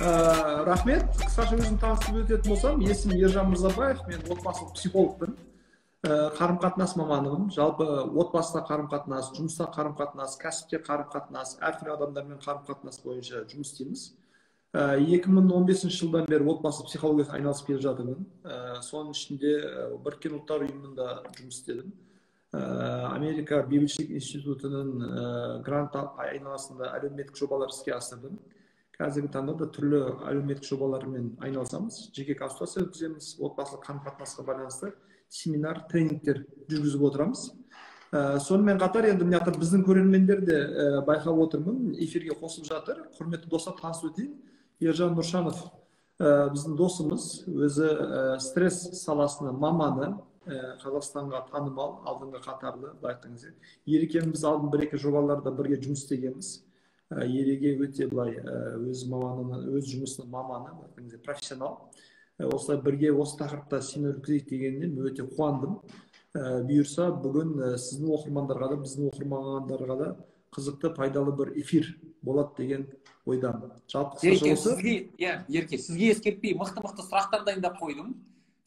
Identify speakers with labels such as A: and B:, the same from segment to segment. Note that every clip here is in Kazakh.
A: Рахмет. Қысқаша өзім таныстырып өтетін болсам, есімім Ержан Мырзабаев, мен отбасылық психологпын, қарым-қатынас маманымын. Жалпы отбасыда қарым-қатынас, жұмыста қарым-қатынас, кәсіпте қарым-қатынас, әртүрлі адамдармен қарым-қатынас бойынша жұмыс істейміз. 2015 жылдан бері отбасы психологиясымен айналысып келе жатырмын. Соның ішінде Біріккен Ұлттар Ұйымында жұмыс істедім. Америка бейбітшілік институтының грант айналасында әлеуметтік жобалар іске асырдым. Қазіргі таңда да түрлі әлеуметтік жобалармен айналысамыз, жеке консультация өткіземіз, отбасылық қарым-қатынасқа байланысты семинар, тренингтер жүргізіп отырамыз. Сонымен қатар енді мына жақта біздің көрермендер де байқап отырмын, эфирге қосылып жатыр. Құрметті достар, танысып өтейін. Ержан Нұршанов біздің досымыз, өзі стресс саласының маманы, Қазақстанға танымал, алдыңғы қатарлы, былай айтқан кезде. Ерекемен біз алдын бір-екі жобаларда бірге жұмыс істегенбіз. Ереке өте былай өз маманының, өз жұмысының маманы, былай айтқан кезде профессионал. Осылай бірге осы тақырыпта семинар өткізейік дегеніне мен өте қуандым. Бұйырса бүгін сіздің оқырмандарға да, біздің оқырмандарға да қызықты, пайдалы бір эфир болады деген ойдамын. Жалпы қысқаша осы.
B: Сізге, иә, Ерке, сізге ескертпей мықты-мықты сұрақтар дайындап қойдым.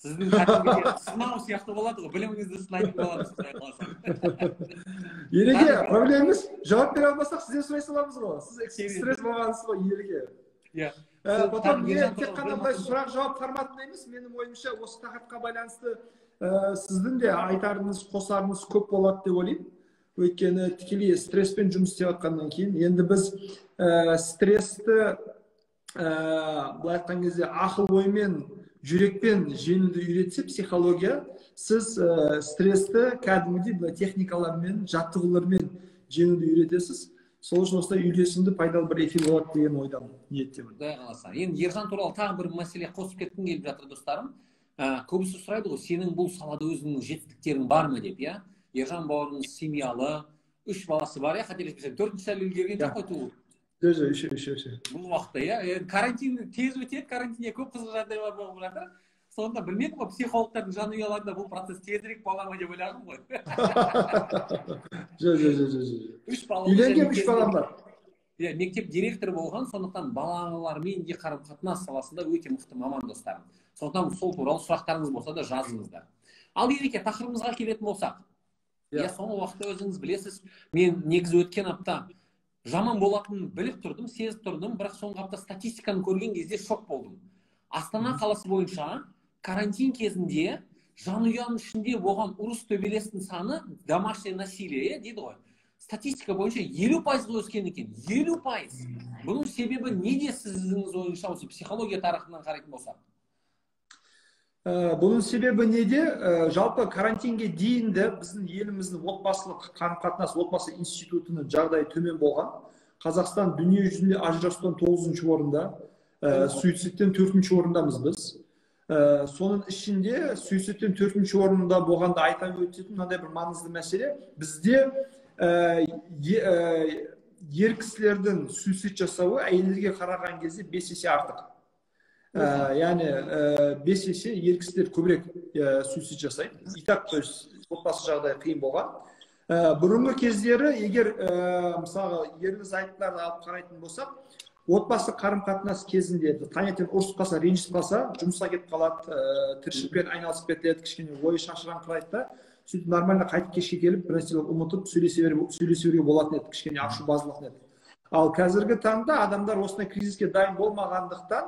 B: Сіздің кәдімгідей сынау сияқты болады ғой, біліміңізді сынайтын боламыз, Құдай қаласа.
A: Ереке, проблема емес, жауап бере алмасақ, сізден сұрай саламыз ғой. Сіз стресс болғансыз ғой, Ереке.
B: Иә.
A: Потом тек қана былай сұрақ-жауап форматында емес, менің ойымша осы тақырыпқа байланысты сіздің де айтарыңыз, қосарыңыз көп болады деп ойлаймын. Өйткені тікелей стресспен жұмыс істеп жатқаннан кейін, енді біз стрессті былай айтқан кезде ақыл оймен, жүрекпен жеңуді үйретсе психология, сіз стрессті кәдімгідей былай техникалармен, жаттығулармен жеңуді үйретесіз. Сол үшін осылай үйлесімді пайдалы бір эфир болады деген ойдамын, ниеттемін.
B: Құдай қаласа. Енді Ержан туралы тағы бір мәселе қосып кеткім келіп жатыр, достарым. Көбісі сұрайды ғой, сенің бұл салада өзіңнің жетістіктерің бар ма деп, иә? Ержан бауырымыз семьялы, 3 баласы бар, иә, қателеспесем, 4-ші әлі үлгерген жоқ қой туылып.
A: Жоқ, үш.
B: Бұл уақытта, иә, карантин тез өтеді, карантинде көп қызық жағдайлар болып жатыр. Сонда білмедім ғой, психологтардың жанұяларында бұл процесс тезірек бола ма деп ойлағым ғой.
A: Жоқ.
B: 3 балалы
A: Үйленген
B: және
A: 3 балам бар.
B: Иә, мектеп директоры болған, сондықтан балалармен де қарым-қатынас саласында өте мықты маман, достарым. Сондықтан сол туралы сұрақтарыңыз болса да жазыңыздар. Ал Ереке, тақырыбымызға келетін болсақ. Иә, соңғы уақытта өзіңіз білесіз, мен негізі өткен апта жаман болатынын біліп тұрдым, сезіп тұрдым, бірақ соңғы апта статистиканы көрген кезде шок болдым. Астана қаласы бойынша карантин кезінде жанұяның ішінде болған ұрыс төбелестің саны, домашнее насилие, дейді ғой. Статистика бойынша 50%-ға өскен екен. 50%. Бұның себебі неде сіздің ойыңызша, осы психология тарапынан қарайтын болсақ?
A: Бұның себебі неде? Жалпы карантинге дейін де біздің еліміздің отбасылық қарым-қатынас, отбасы институтының жағдайы төмен болған. Қазақстан дүние жүзінде ажырасудан 9-шы орында, суицидтен 4-ші орындамыз біз. Соның ішінде суицидтен 4-ші орында болғанда айта өтетін мынандай бір маңызды мәселе, бізде ер кісілердің суицид жасауы әйелдерге қараған кезде 5 есе артық. Яғни 5 есе ер кісілер көбірек суицид жасайды. И так, то есть отбасы жағдайы қиын болған. Бұрынғы кездері егер мысалға ерлі зайыптыларды алып қарайтын болсақ, отбасы қарым-қатынас кезінде таңертең ұрысып қалса, ренжісіп қалса, жұмысқа кетіп қалады, тіршілікпен айналысып кетеді, кішкене ойы шашыраңқырайды да, сөйтіп нормально қайтып кешке келіп бір нәрселерді ұмытып сөйлесе беруге болатын еді, кішкене ашу басылатын еді. Ал қазіргі таңда адамдар осындай кризиске дайын болмағандықтан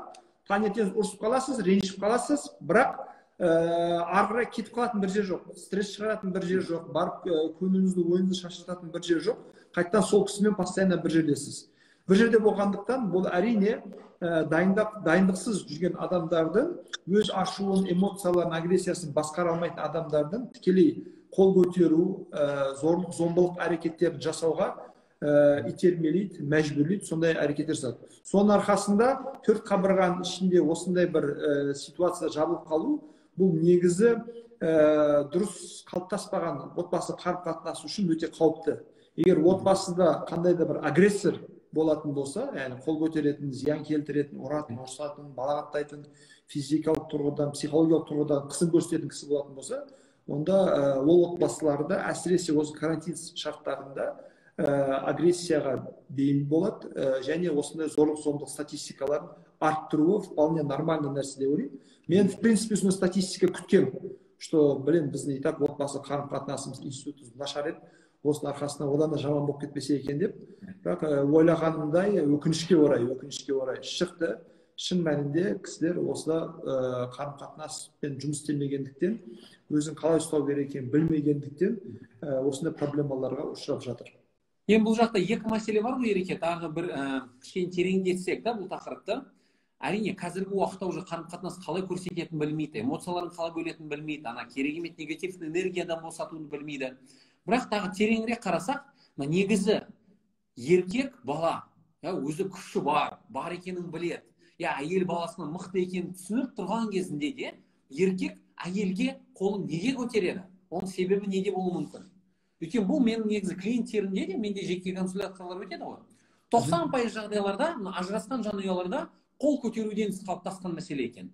A: таңертең ұрысып қаласыз, ренжіп қаласыз, бірақ ары қарай кетіп қалатын бір жер жоқ, стресс шығаратын бір жер жоқ, барып көңіліңізді, ойыңызды шашырататын бір жер жоқ, қайтадан сол кісімен постоянно бір жердесіз. Бір жерде болғандықтан бұл әрине дайындықсыз жүрген адамдардың өз ашуын, эмоцияларын, агрессиясын басқара алмайтын адамдардың тікелей қол көтеру, зорлық, зомбылық әрекеттерін жасауға итермелейді, мәжбүрлейді, сондай әрекеттер жасады. Соның арқасында 4 қабырғаның ішінде осындай бір ситуация жабылып қалу, бұл негізі дұрыс қалыптаспаған отбасы қарым-қатынасы үшін өте қауіпті. Егер отбасыда қандай да бір агрессор болатын болса, яғни қол көтеретін, зиян келтіретін, ұратын, ұрсатын, балағаттайтын, физикалық тұрғыдан, психологиялық тұрғыдан қысым көрсететін кісі болатын болса, онда ол отбасыларда әсіресе осы карантин шарттарында Агрессияға бейім болады және осындай зорлық зомбылық статистикаларын арттыруы вполне нормальный нәрсе деп ойлаймын. Мен, в принципе, сондай статистика күткем, что, блин, біздің и так отбасы қарым қатынасымыз, институтымыз нашар еді, осының арқасында одан да жаман болып кетпесе екен деп. Бірақ ойлағанымдай, өкінішке орай шықты. Шын мәнінде кісілер осыда қарым қатынаспен жұмыс істемегендіктен, өзін қалай ұстау керек екенін білмегендіктен, осындай проблемаларға ұшырап жатыр.
B: Енді бұл жақта екі мәселе бар ғой, Ереке. Тағы бір кішкене тереңдетсек та бұл тақырыпты. Әрине, қазіргі уақытта уже қарым қатынас қалай көрсететінін білмейді, эмоцияларын қалай бөлетінін білмейді, ана керек емес негативный энергиядан босатуды білмейді. Бірақ тағы тереңірек қарасақ, мына негізі еркек бала, иә, өзі күші бар екенін біледі, иә, әйел баласының мықты екенін түсініп тұрған кезінде де еркек әйелге қолын неге көтереді? Оның себебі неде болуы мүмкін? Өйткені бұл менің негізі клиенттерімде де, менде жеке консультациялар өтеді ғой, 90% жағдайларда мына ажырасқан жанұяларда қол көтеруден қалыптасқан мәселе екен.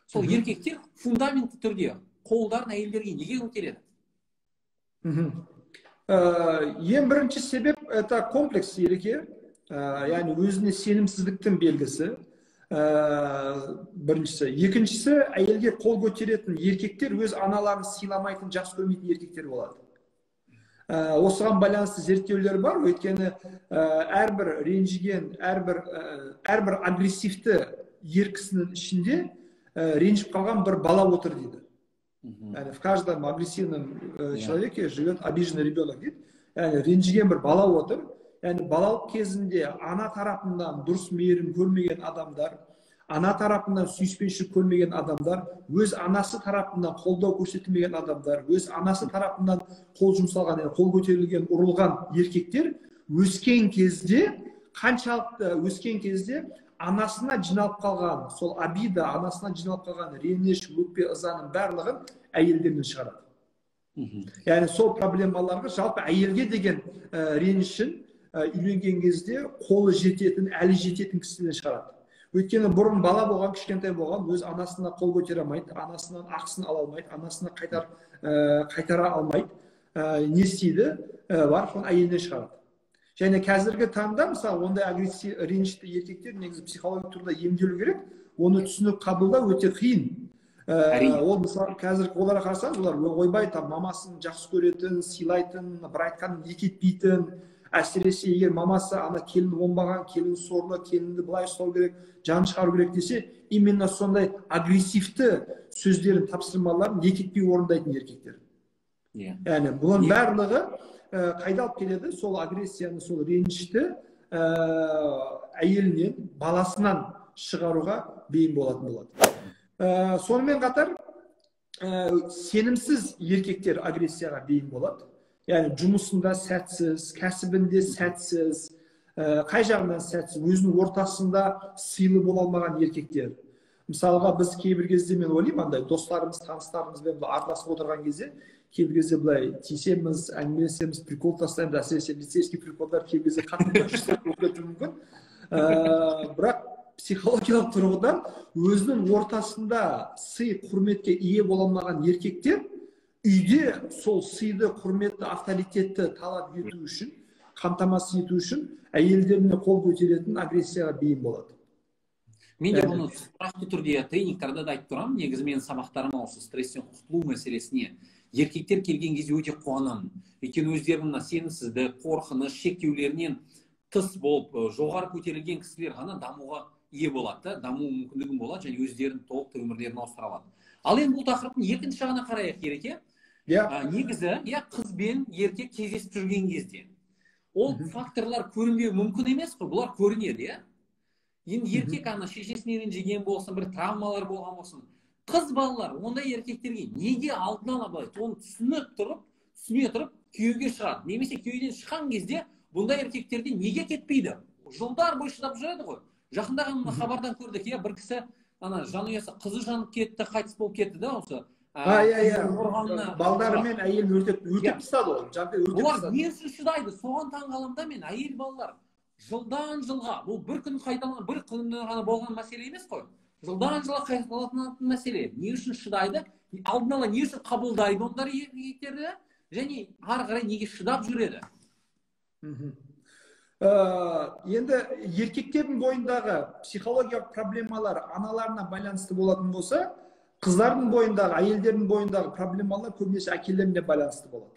B: Сол еркектер фундаментті түрде қолдарын әйелдерге неге көтереді?
A: Ең бірінші себеп — это комплекс, Ереке, яғни өзіне сенімсіздіктің белгісі біріншісі. Екіншісі, әйелге қол көтеретін еркектер өз аналарын сыйламайтын, жақсы көрмейтін еркектер болады. Осыған байланысты зерттеулер бар. Өйткені әрбір ренжіген, әрбір агрессивті ер кісінің ішінде ренжіп қалған бір бала отыр дейді. Яғни в каждом агрессивном человеке живет обиженный ребенок дейді. Яғни ренжіген бір бала отыр. Яғни балалық кезінде ана тарапынан дұрыс мейірім көрмеген адамдар, ана тарапынан сүйіспеншілік көрмеген адамдар, өз анасы тарапынан қолдау көрсетілмеген адамдар, өз анасы тарапынан қол жұмсалған, яғни қол көтерілген, ұрылған еркектер өскен кезде, қаншалықты өскен кезде анасына жиналып қалған сол обида, анасына жиналып қалған реніш, өкпе, ызаның барлығын әйелдерінен шығарады. Яғни сол проблемаларға, жалпы әйелге деген ренішін үйленген кезде қолы жететін, әлі жететін кісіден шығарады. Өйткені бұрын бала болған, кішкентай болған, өз анасына қол көтере алмайды, анасынан ақысын ала алмайды, анасына қайтара алмайды. Не істейді? Барып соны әйелінен шығарады. Және қазіргі таңда, мысалы, ондай агрессив, ренішті еркектер негізі психологиялық тұрғыда емделу керек. Оны түсініп қабылдау өте қиын. Ол, мысалы, қазір оларға қарасаңыз, олар, ойбай, там мамасын жақсы көретін, сыйлайтын, бір айтқанын екі етпейтін. Әсіресе егер мамасы ана келін оңбаған, келін сорлы, келінді былай ұстау керек, жан шығару керек десе, именно сондай агрессивті сөздерін, тапсырмаларын екі етпей орындайтын еркектер. Яғни бұның барлығы қайда алып келеді? Сол агрессияны, сол ренішті әйелінен, баласынан шығаруға бейім болатын болады. Сонымен қатар сенімсіз еркектер агрессияға бейім болады. Яғни жұмысында сәтсіз, кәсібінде сәтсіз, қай жағынан сәтсіз, өзінің ортасында сыйлы бола алмаған еркектер. Мысалға, біз кейбір кезде, мен ойлаймын, андай достарымыз, таныстарымызбен былай араласып отырған кезде кейбір кезде былай тиісеміз, әңгімелесеміз, прикол тастаймыз. Әсіресе лицейский приколдар кейбір кезде қатты болып кетуі мүмкін. Бірақ психологиялық тұрғыдан өзінің ортасында сый құрметке ие бола алмаған еркектер үйде сол сыйды, құрметті, авторитетті талап ету үшін, қамтамасыз ету үшін әйелдеріне қол көтеретін, агрессияға бейім болады.
B: Мен де бұны тұрақты түрде тренингтарда да айтып тұрамын. Негізі менің сабақтарыма осы стресстен құтылу мәселесіне еркектер келген кезде өте қуанамын. Өйткені өздерінің мына сенімсіздік, қорқыныш, шектеулерінен тыс болып, жоғары көтерілген кісілер ғана дамуға ие болады да, даму мүмкіндігін болады және өздерінің толық өмірлерін ауыстыра алады. Ал енді бұл тақырыптың екінші жағына қарайық, Ереке.
A: Иә.
B: Негізі, иә, қыз бен еркек кездесіп жүрген кезде ол факторлар көрінбеуі мүмкін емес қой, бұлар көрінеді, иә. Енді еркек ана шешесіне ренжіген болсын, бір травмалар болған болсын, қыз балалар ондай еркектерге неге алдын ала былай оны түсініп тұрып, түсіне тұрып күйеуге шығады немесе күйеуден шыққан кезде бұндай еркектерден неге кетпейді? Жылдар бойы шыдап жүреді ғой. Жақында ғана хабардан көрдік, иә, бір кісі ана жанұясы, қызы жанып кетті, қайтыс болып кетті да осы.
A: Иә, балдары мен әйелін өртеп тастады ғой, өртеп.
B: Олар не үшін шыдайды? Соған таң қаламын да мен. Әйел балалар жылдан жылға, бұл бір күн қайталан, бір күнде ғана болған мәселе емес қой, жылдан жылға қайталанатын мәселе. Не үшін шыдайды? Алдын ала не үшін қабылдайды ондай еркектерді және ары қарай неге шыдап жүреді?
A: Енді еркектердің бойындағы психологиялық проблемалар аналарына байланысты болатын болса, қыздардың бойындағы, әйелдердің бойындағы проблемалар көбінесе әкелеріне байланысты болады.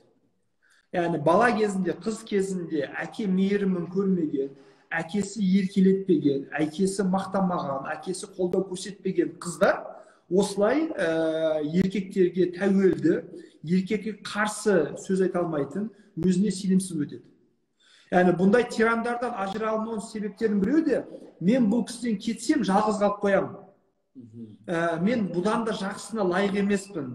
A: Яғни бала кезінде, қыз кезінде әке мейірімін көрмеген, әкесі еркелетпеген, әкесі мақтамаған, әкесі қолдау көрсетпеген қыздар осылай еркектерге тәуелді, еркекке қарсы сөз айта алмайтын, өзіне сенімсіз өтеді. Яғни бұндай тирандардан ажырай алмауының себептерінің біреуі де, мен бұл кісіден кетсем жалғыз қалып қоямын. Мен бұдан да жақсысына лайық емеспін.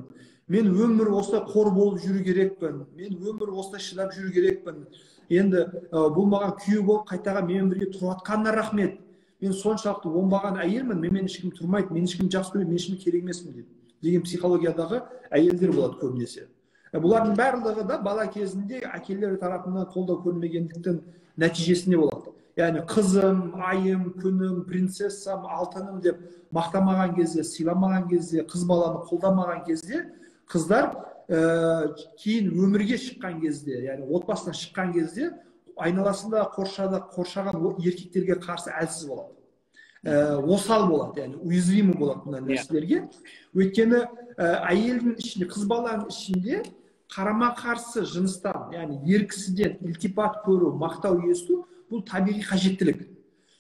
A: Мен өмір осылай қор болып жүру керекпін. Мен өмір осылай шыдап жүру керекпін. Енді бұл маған күйеу болып қайтаға менімен бірге тұрып рахмет. Мен соншалықты оңбаған әйелмін, менімен ешкім тұрмайды, мен ешкім жақсы көрмейді, мен ешкім керек емеспін дейді деген психологиядағы әйелдер болады көбінесе. Бұлардың барлығы да бала кезінде әкелері тарапынан қолдау көрмегендіктің нәтижесінде болады. Яғни қызым, айым, күнім, принцессам, алтыным деп мақтамаған кезде, сыйламаған кезде, қыз баланы қолдамаған кезде, қыздар кейін өмірге шыққан кезде, яғни отбасынан шыққан кезде айналасында қоршаған еркектерге қарсы әлсіз болады. Осал болады, яғни уязвимый болады мына нәрселерге. Өйткені әйелдің ішінде, қыз баланың ішінде қарама-қарсы жыныстан, яғни ер кісіден ілтипат көру, мақтау есту бұл табиғи қажеттілік.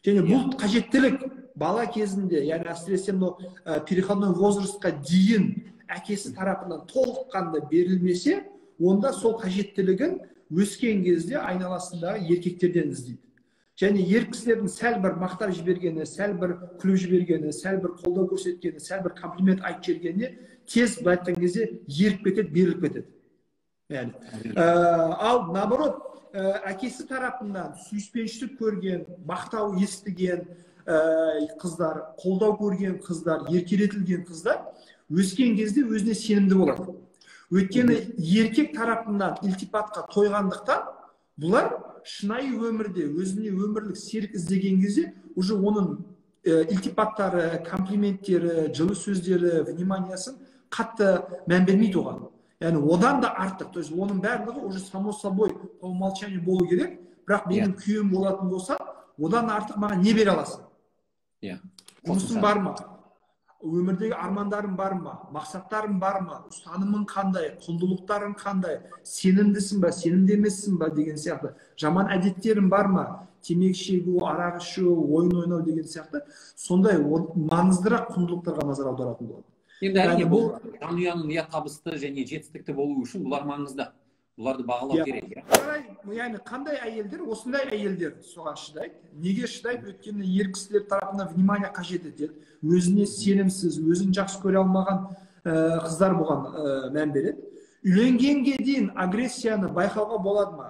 A: Және бұл қажеттілік бала кезінде, яғни әсіресе мынау переходной возрастқа дейін әкесі тарапынан толыққанды берілмесе, онда сол қажеттілігін өскен кезде айналасындағы еркектерден іздейді. Және ер кісілердің сәл бір мақтап жібергені, сәл бір күліп жібергені, сәл бір қолдау көрсеткені, сәл бір комплимент айтып жібергеніне тез былай айтқан кезде еріп кетеді, беріліп кетеді. Яғни, ал наоборот, әкесі тарапынан сүйіспеншілік көрген, мақтау естіген қыздар, қолдау көрген қыздар, еркелетілген қыздар өскен кезде өзіне сенімді болады. Өйткені еркек тарапынан ілтипатқа тойғандықтан бұлар шынайы өмірде өзіне өмірлік серік іздеген кезде уже оның ілтипаттары, комплименттері, жылы сөздері, вниманиясын қатты мән бермейді оған. Яғни одан да артық, то есть оның барлығы уже само собой по умолчанию болу керек, бірақ менің күйеуім болатын болса, одан артық маған не бере аласың? Жұмысың бар ма? Өмірдегі армандарың бар ма? Мақсаттарың бар ма? Ұстанымың қандай? Құндылықтарың қандай? Сенімдісің ба, сенімді емессің ба деген сияқты. Жаман әдеттерің бар ма? Темекі шегу, арақ ішу, ойын ойнау деген сияқты. Сондай маңыздырақ құндылықтарға назар аударатын болады.
B: Енді әрине бұл жанұяның я табысты және жетістікті болуы үшін бұлар маңызды. Бұларды бағалау керек.
A: Яғни қандай әйелдер, осындай әйелдер соған шыдайды. Неге шыдайды? Өйткені ер кісілер тарапынан внимание қажет етеді. Өзіне сенімсіз, өзін жақсы көре алмаған қыздар бұған мән береді. Үйленгенге дейін агрессияны байқауға болады ма?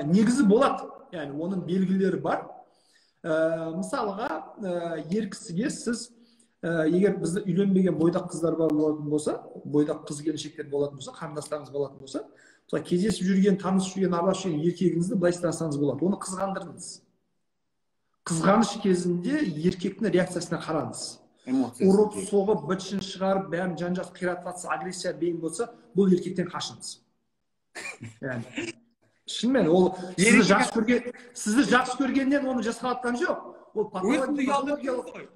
A: Негізі болады. Яғни оның белгілері бар. Мысалға, ер кісіге сіз егер бізді үйленбеген бойдақ қыздар болатын болса, бойдақ қыз келіншектер болатын болса, қарындастарыңыз болатын болса, мысалы кездесіп жүрген, танысып жүрген, араласып жүрген еркегіңізді былай ұстасаңыз болады. Оны қызғандырыңыз. Қызғаныш кезінде еркектің реакциясына қараңыз. Ұрып, соғып, бытшын шығарып, бәрін жан-жақты қиратып жатса, агрессия бейім болса, бұл еркектен қашыңыз. Яғни шынымен ол сізді жақсы көргеннен оны жасқанатқан жоқ. Ол патологиялық.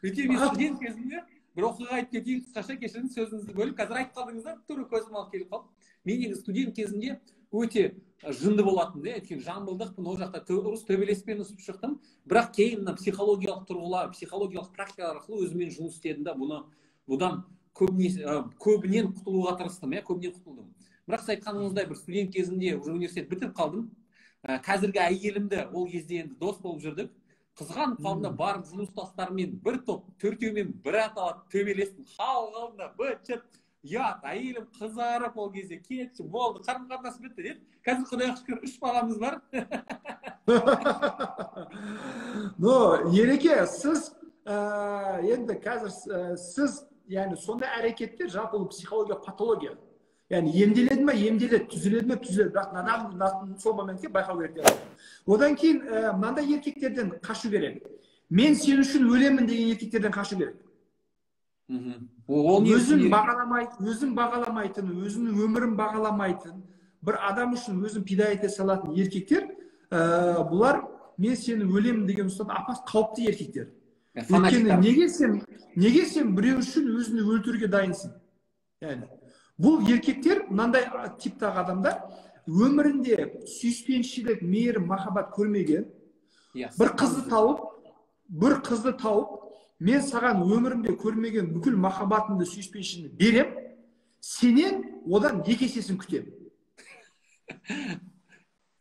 B: Өйткені мен студент кезімде бір оқиға айтып кетейін, қысқаша, кешіріңіз, сөзіңізді бөліп, қазір айтып қалдыңыз да, тура көзім алып келіп қалды. Мен негізі студент кезімде өте жынды болатын, өйткені жамбылдықпын, ол жақта ұрыс төбелеспен өсіп шықтым. Бірақ кейін мына психологиялық тұрғылар, психологиялық практикалар арқылы өзіммен жұмыс істедім да, бұдан көбінен құтылуға тырыстым, көбінен құтылдым. Бірақ сіз айтқаныңыздай бір студент кезімде уже университет бітіріп қалдым. Қазіргі әйелімді ол кезде енді дос болып жүрдік. Қызғанып қалдым да, барып жұмыстастарыммен бір топ, төртеумен бір аталап төбелестім. Халық алдында быт-шыт, ұят, әйелім қызарып ол кезде кетші, болды, қарым-қатынас бітті деді. Қазір Құдайға шүкір 3 баламыз бар.
A: Но, Ереке, сіз енді қазір сіз, яғни сондай әрекеттер жалпы ол психология, патология. Яғни емделеді ме, емделеді, түзеледі ме, түзеледі. Бірақ надан сол моментке байқау керек. Одан кейін мынандай еркектерден қашу керек. Мен сен үшін өлемін деген еркектерден қашу керек. Өзін бағаламайтын, өзінің өмірін бағаламайтын, бір адам үшін өзін пида ете салатын еркектер, бұлар мен сені өлемін деген ұстат апас қауіпті еркектер. Өйткені неге сен біреу үшін өзіңді өлтіруге дайынсың? Яғни бұл еркектер, мынандай типтағы адамдар өмірінде сүйіспеншілік, мейірім, махаббат көрмеген, бір қызды тауып, мен саған өмірімде көрмеген бүкіл махаббатымды, сүйіспеншілігімді берем, сенен одан екі есесін күтемін.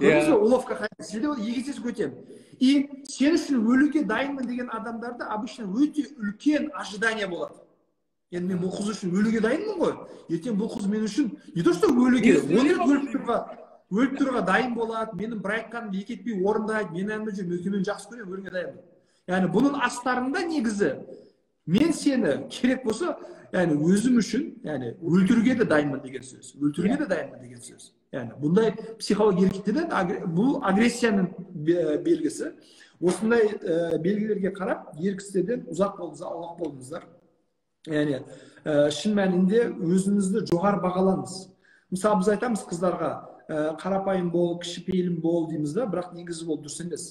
A: Көрдіңіз бе, уловка қайда? Сенен одан екі есесін күтемін. И сен үшін өлуге дайынмын деген адамдарда обычно өте үлкен ожидание болады. Енді мен бұл қыз үшін өлуге дайынмын ғой. Ертең бұл қыз мен үшін не то что өлуге, он рет өліп тұруға дайын болады, менің бір айтқанымды екі етпей орындайды, мен әнімді жүр, өйткені мен жақсы көремін, өлуге дайынмын. Яғни бұның астарында негізі мен сені керек болса, яғни өзім үшін, яғни өлтіруге де дайынмын деген сөз. Өлтіруге де дайынмын деген сөз. Яғни бұндай психология еркектерден бұл агрессияның белгісі. Осындай белгілерге қарап ер кісілерден ұзақ болыңыздар, аулақ болыңыздар. Яғни шын мәнінде өзіңізді жоғары бағалаңыз. Мысалы біз айтамыз қыздарға қарапайым бол, кішіпейіл бол дейміз да, бірақ негізі ол дұрыс емес.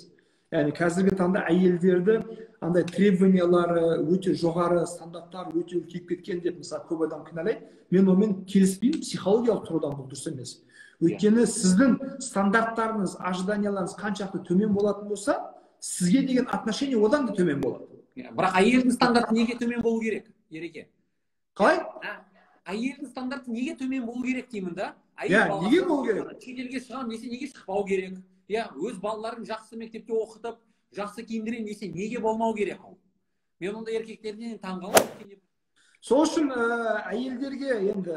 A: Яғни қазіргі таңда әйелдерді андай требованиялары өте жоғары, стандарттар өте үлкейіп кеткен деп мысалы көп адам кінәлайды. Мен онымен келіспеймін, психологиялық тұрғыдан бұл дұрыс емес. Өйткені сіздің стандарттарыңыз, ожиданияларыңыз қаншалықты төмен болатын болса, сізге деген отношение одан да төмен болады.
B: Бірақ әйелдің стандарты неге төмен болу керек, Ереке?
A: Қалай?
B: Әйелдің стандарты неге төмен болу керек деймін да?
A: Иә, неге болу керек?
B: Шетелге шығамын десе неге шықпау керек? Иә, өз балаларын жақсы мектепте оқытып, жақсы киіндіремін десе неге болмау керек ол? Мен ондай еркектерден таңғаламын.
A: Сол үшін әйелдерге енді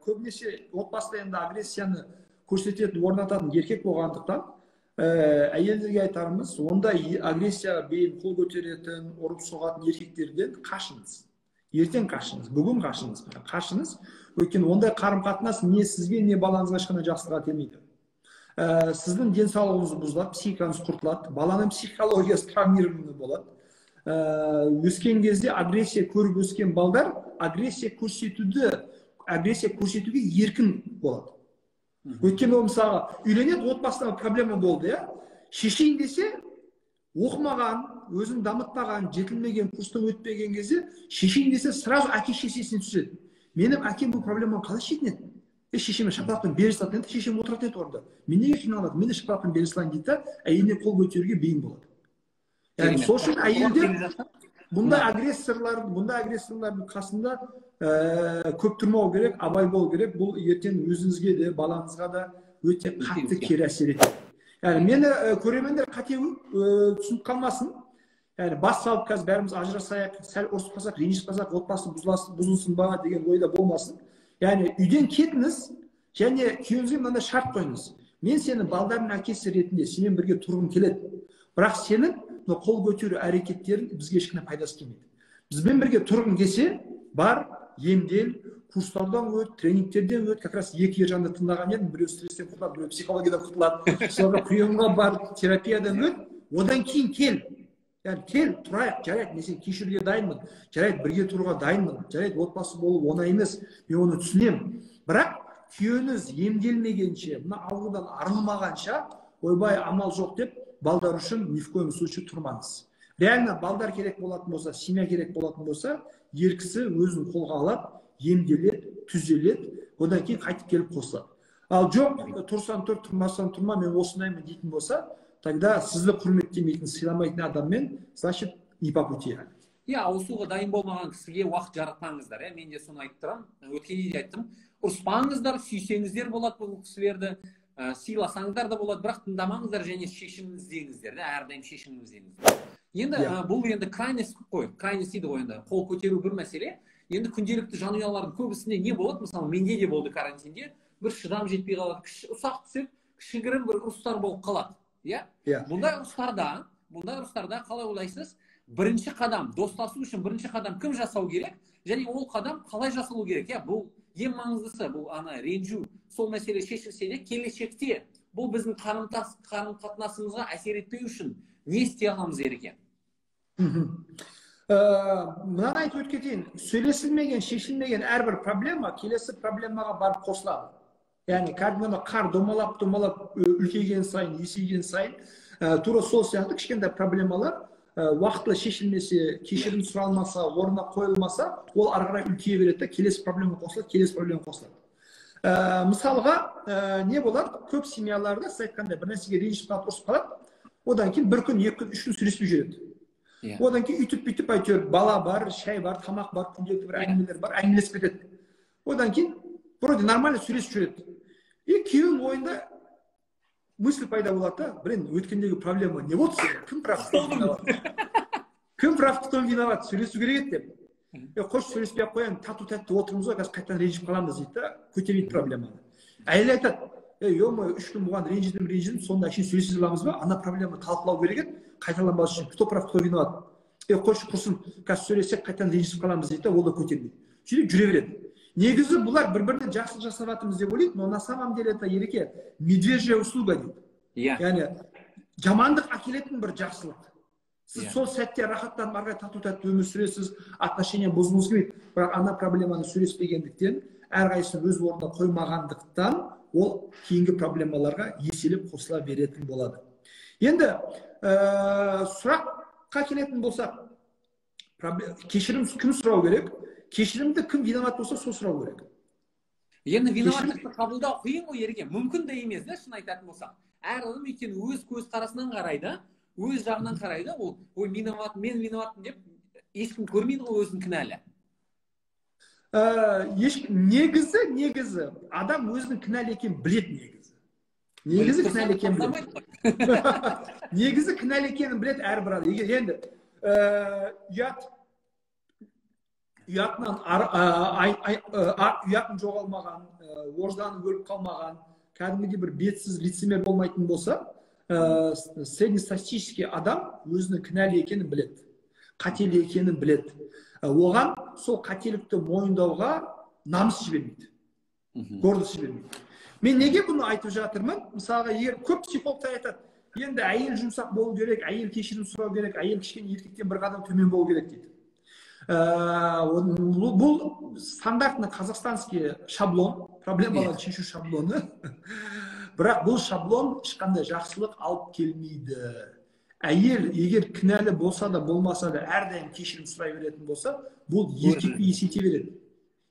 A: көбінесе отбасыда енді агрессияны көрсететін, орнататын еркек болғандықтан, әйелдерге айтарымыз, ондай агрессияға бейім қол көтеретін, ұрып соғатын еркектерден қашыңыз. Ертең қашыңыз, бүгін қашыңыз, қашыңыз. Өйткені ондай қарым-қатынас не сізге, не балаңызға ешқандай жақсылық әкелмейді. Сіздің денсаулығыңыз бұзылады, психикаңыз құртылады, баланың психологиясы травмированный болады. Өскен кезде агрессия көріп өскен балдар агрессия көрсетуге еркін болады. Өйткені ол мысалға үйленеді, отбасында проблема болды, иә? Шешейін десе, оқымаған, өзін дамытпаған, жетілмеген, курстан өтпеген кезде шешейін десе сразу әке шешесіне түседі. Менің әкем бұл проблеманы қалай шешетін еді? Шешеме шапалақпен бере салатын еді, шешем отыратын еді орында. Мен неге қиналады? Мен де шапалақпен бере салайын дейді да, әйеліне қол көтеруге бейім болады. Яғни сол үшін әйелдер бұндай агрессорлардың қасында көп тұрмау керек, абай болу керек. Бұл ертең өзіңізге де, балаңызға да өте қатты кері әсер етеді. Яғни мені көрермендер қате түсініп қалмасын. Яғни бас салып қазір бәріміз ажырасайық, сәл ұрысып қалсақ, ренжісіп қалсақ, отбасы бұзылсын ба деген ойда болмасын. Яғни үйден кетіңіз және күйеуіңізге мынандай шарт қойыңыз. Мен сені балдардың әкесі ретінде сенімен бірге тұрғым келеді. Бірақ сенің қол көтеру әрекеттерің бізге ешқандай пайдасы келмейді. Бізбен бірге тұрғың келсе, бар, емдел, курстардан өт, тренингтерден өт. Как раз екі Ержанды тыңдаған едім, біреу стресстен құтылады, біреу психологиядан құтылады. Соларға приемға бар, терапиядан өт, одан кейін кел. Яғни кел, тұрайық, жарайды, мен сені кешіруге дайынмын, жарайды, бірге тұруға дайынмын, жарайды, отбасы болу оңай емес, мен оны түсінемін. Бірақ күйеуіңіз емделмегенше, мына аурудан арылмағанша, ойбай, амал жоқ деп балдар үшін ни в коем случае тұрмаңыз. Реально балдар керек болатын болса, семья керек болатын болса, ер кісі өзін қолға алады, емделеді, түзеледі, одан кейін қайтып келіп қосылады. Ал жоқ, тұрсаң тұр, тұрмасаң тұрма, мен осындаймын дейтін болса, тогда сізді құрметтемейтін, сыйламайтын адаммен, значит, не по пути.
B: Иә, ауысуға дайын болмаған кісіге уақыт жаратпаңыздар. Мен де соны айтып тұрамын, өткенде де айттым. Ұрыспаңыздар, сүйсеңіздер болады бұл кісілерді, сыйласаңыздар да болады, бірақ тыңдамаңыздар және шешім іздеңіздер, әрдайым шешім іздеңіздер. Енді бұл енді крайность қой, крайность дейді ғой енді. Қол көтеру бір мәселе. Енді күнделікті жанұялардың көбісінде не болады? Мысалы, менде де болды карантинде, бір шыдам жетпей қалады, ұсақ түсек, кішігірім бір ұрыстар болып қалады. Иә? Бұндай ұрыстарда қалай ойлайсыз? Бірінші қадам, достасу үшін бірінші қадам кім жасау керек? Және ол қадам қалай жасалу керек? Иә, бұл ең маңыздысы, бұл ана ренжу, сол мәселе шешілсе де, келешекте бұл біздің қарым-қатынасымызға әсер етпеу үшін не істей аламыз, Ереке?
A: Мынаны айтып өтіп кетейін. Сөйлесілмеген, шешілмеген әрбір проблема келесі проблемаға барып қосылады. Яғни кәдімгі қар домалап домалап үлкейген сайын, есейген сайын, тура сол сияқты кішкентай проблемалар уақытылы шешілмесе, кешірім сұралмаса, орнына қойылмаса, ол ары қарай үлкейе береді де, келесі проблема қосылады, келесі проблема қосылады. Мысалға, не болады? Көп семьяларда, сіз айтқандай, бір нәрсеге ренжіп қалады, ұрысып қалады. Одан кейін бір күн, 2 күн, 3 күн сөйлеспей жүреді. Одан кейін үйтіп бүйтіп әйтеуір бала бар, шай бар, тамақ бар, күнделікті бір әңгімелер бар, әңгімелесіп кетеді. Одан кейін вроде нормально сөйлесіп жүреді. И күйеуінің ойында мысль пайда болады да: блин, өткендегі проблема не болды, кім прав, кто виноват, кім прав, кто виноват, сөйлесу керек еді деп. Е, қойшы, сөйлеспей ақ қояйын, тату тәтті отырмыз ғой, қазір қайтадан ренжіп қаламыз дейді да, көтермейді проблеманы. Әйел айтады: ей, ё-моё, 3 күн бұған ренжідім, ренжідім, сонда әшейін сөйлесе аламыз ба? Ана проблеманы талқылау керек еді қайталанбас үшін, кто прав, кто виноват. Е, қойшы, құрсын, қазір сөйлессек, қайтадан ренжісіп қаламыз дейді да, ол да көтермейді. Сөйтіп жүре береді. Негізі бұлар бір біріне жақсылық жасап жатырмыз деп ойлайды, но на самом деле это, Ереке, медвежья услуга дейді. Яғни жамандық әкелетін бір жақсылық. Сіз сол сәтте рахаттанып, ары қарай тату тәтті өмір сүресіз, отношения бұзғыңыз келмейді, бірақ ана проблеманы сөйлеспегендіктен, әрқайсысын өз орнына қоймағандықтан, ол кейінгі проблемаларға еселеп қосыла беретін болады. Енді сұраққа келетін болсақ, кешірім кім сұрау керек? Кешірімді кім виноват болса, сол сұрау керек.
B: Енді виноваттықты қабылдау қиын ғой, Ереке, мүмкін де емес да, шын айтатын болсақ. Әр адам, өйткені, өз көзқарасынан қарайды, өз жағынан қарайды. Ол ой, виноват, мен виноватпын деп ешкім көрмейді ғой өзін кінәлі.
A: Негізі адам өзінің кінәлі екенін біледі. Негізі кінәлі екенін біледі, негізі кінәлі екенін біледі әрбір адам. Егер енді ұятынан ұятын жоғалмаған, ожданы өліп қалмаған, кәдімгідей бір бетсіз лицемер болмайтын болса, среднестатистический адам өзінің кінәлі екенін біледі, қателі екенін біледі. Оған сол қателікті мойындауға намыс жібермейді, гордость жібермейді. Мен неге бұны айтып жатырмын? Мысалға, егер көп психологтар айтады: енді әйел жұмсақ болу керек, әйел кешірім сұрау керек, әйел кішкене еркектен бір қадам төмен болу керек дейді. Бұл стандартный казахстанский шаблон, проблемаларды шешу шаблоны. Бірақ бұл шаблон ешқандай жақсылық алып келмейді. Әйел егер кінәлі болса да, болмаса да, әрдайым кешірім сұрай беретін болса, бұл еркекті есейте береді.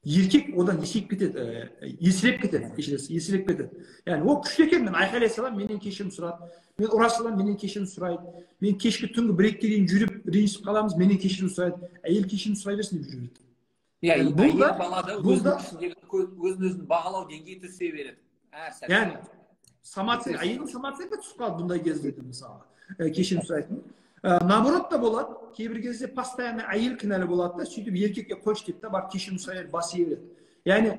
A: Еркек одан есейіп кетеді, есіреп кетеді, кешіресіз, есіреп кетеді. Яғни ол күшті екен, мен айқайлай саламын, менен кешірім сұрады, мен ұра саламын, менен кешірім сұрайды, мен кешкі түнгі 1-2-ге дейін жүріп ренжісіп қаламыз, менен кешірім сұрайды. Әйел кешірім сұрай берсін деп жүре береді.
B: Иә, бұл да балада өзін өзін бағалау деңгейі түсе береді әр сәтте.
A: Яғни самооценка, әйелдің самооценка түсіп қалады бұндай кезде, мысалға, кешірім сұрайтын. Наоборот та болады: кейбір кезде постоянно әйел кінәлі болады да, сөйтіп еркекке қойшы дейді да, барып кешірім сұрай береді, бас ие береді. Яғни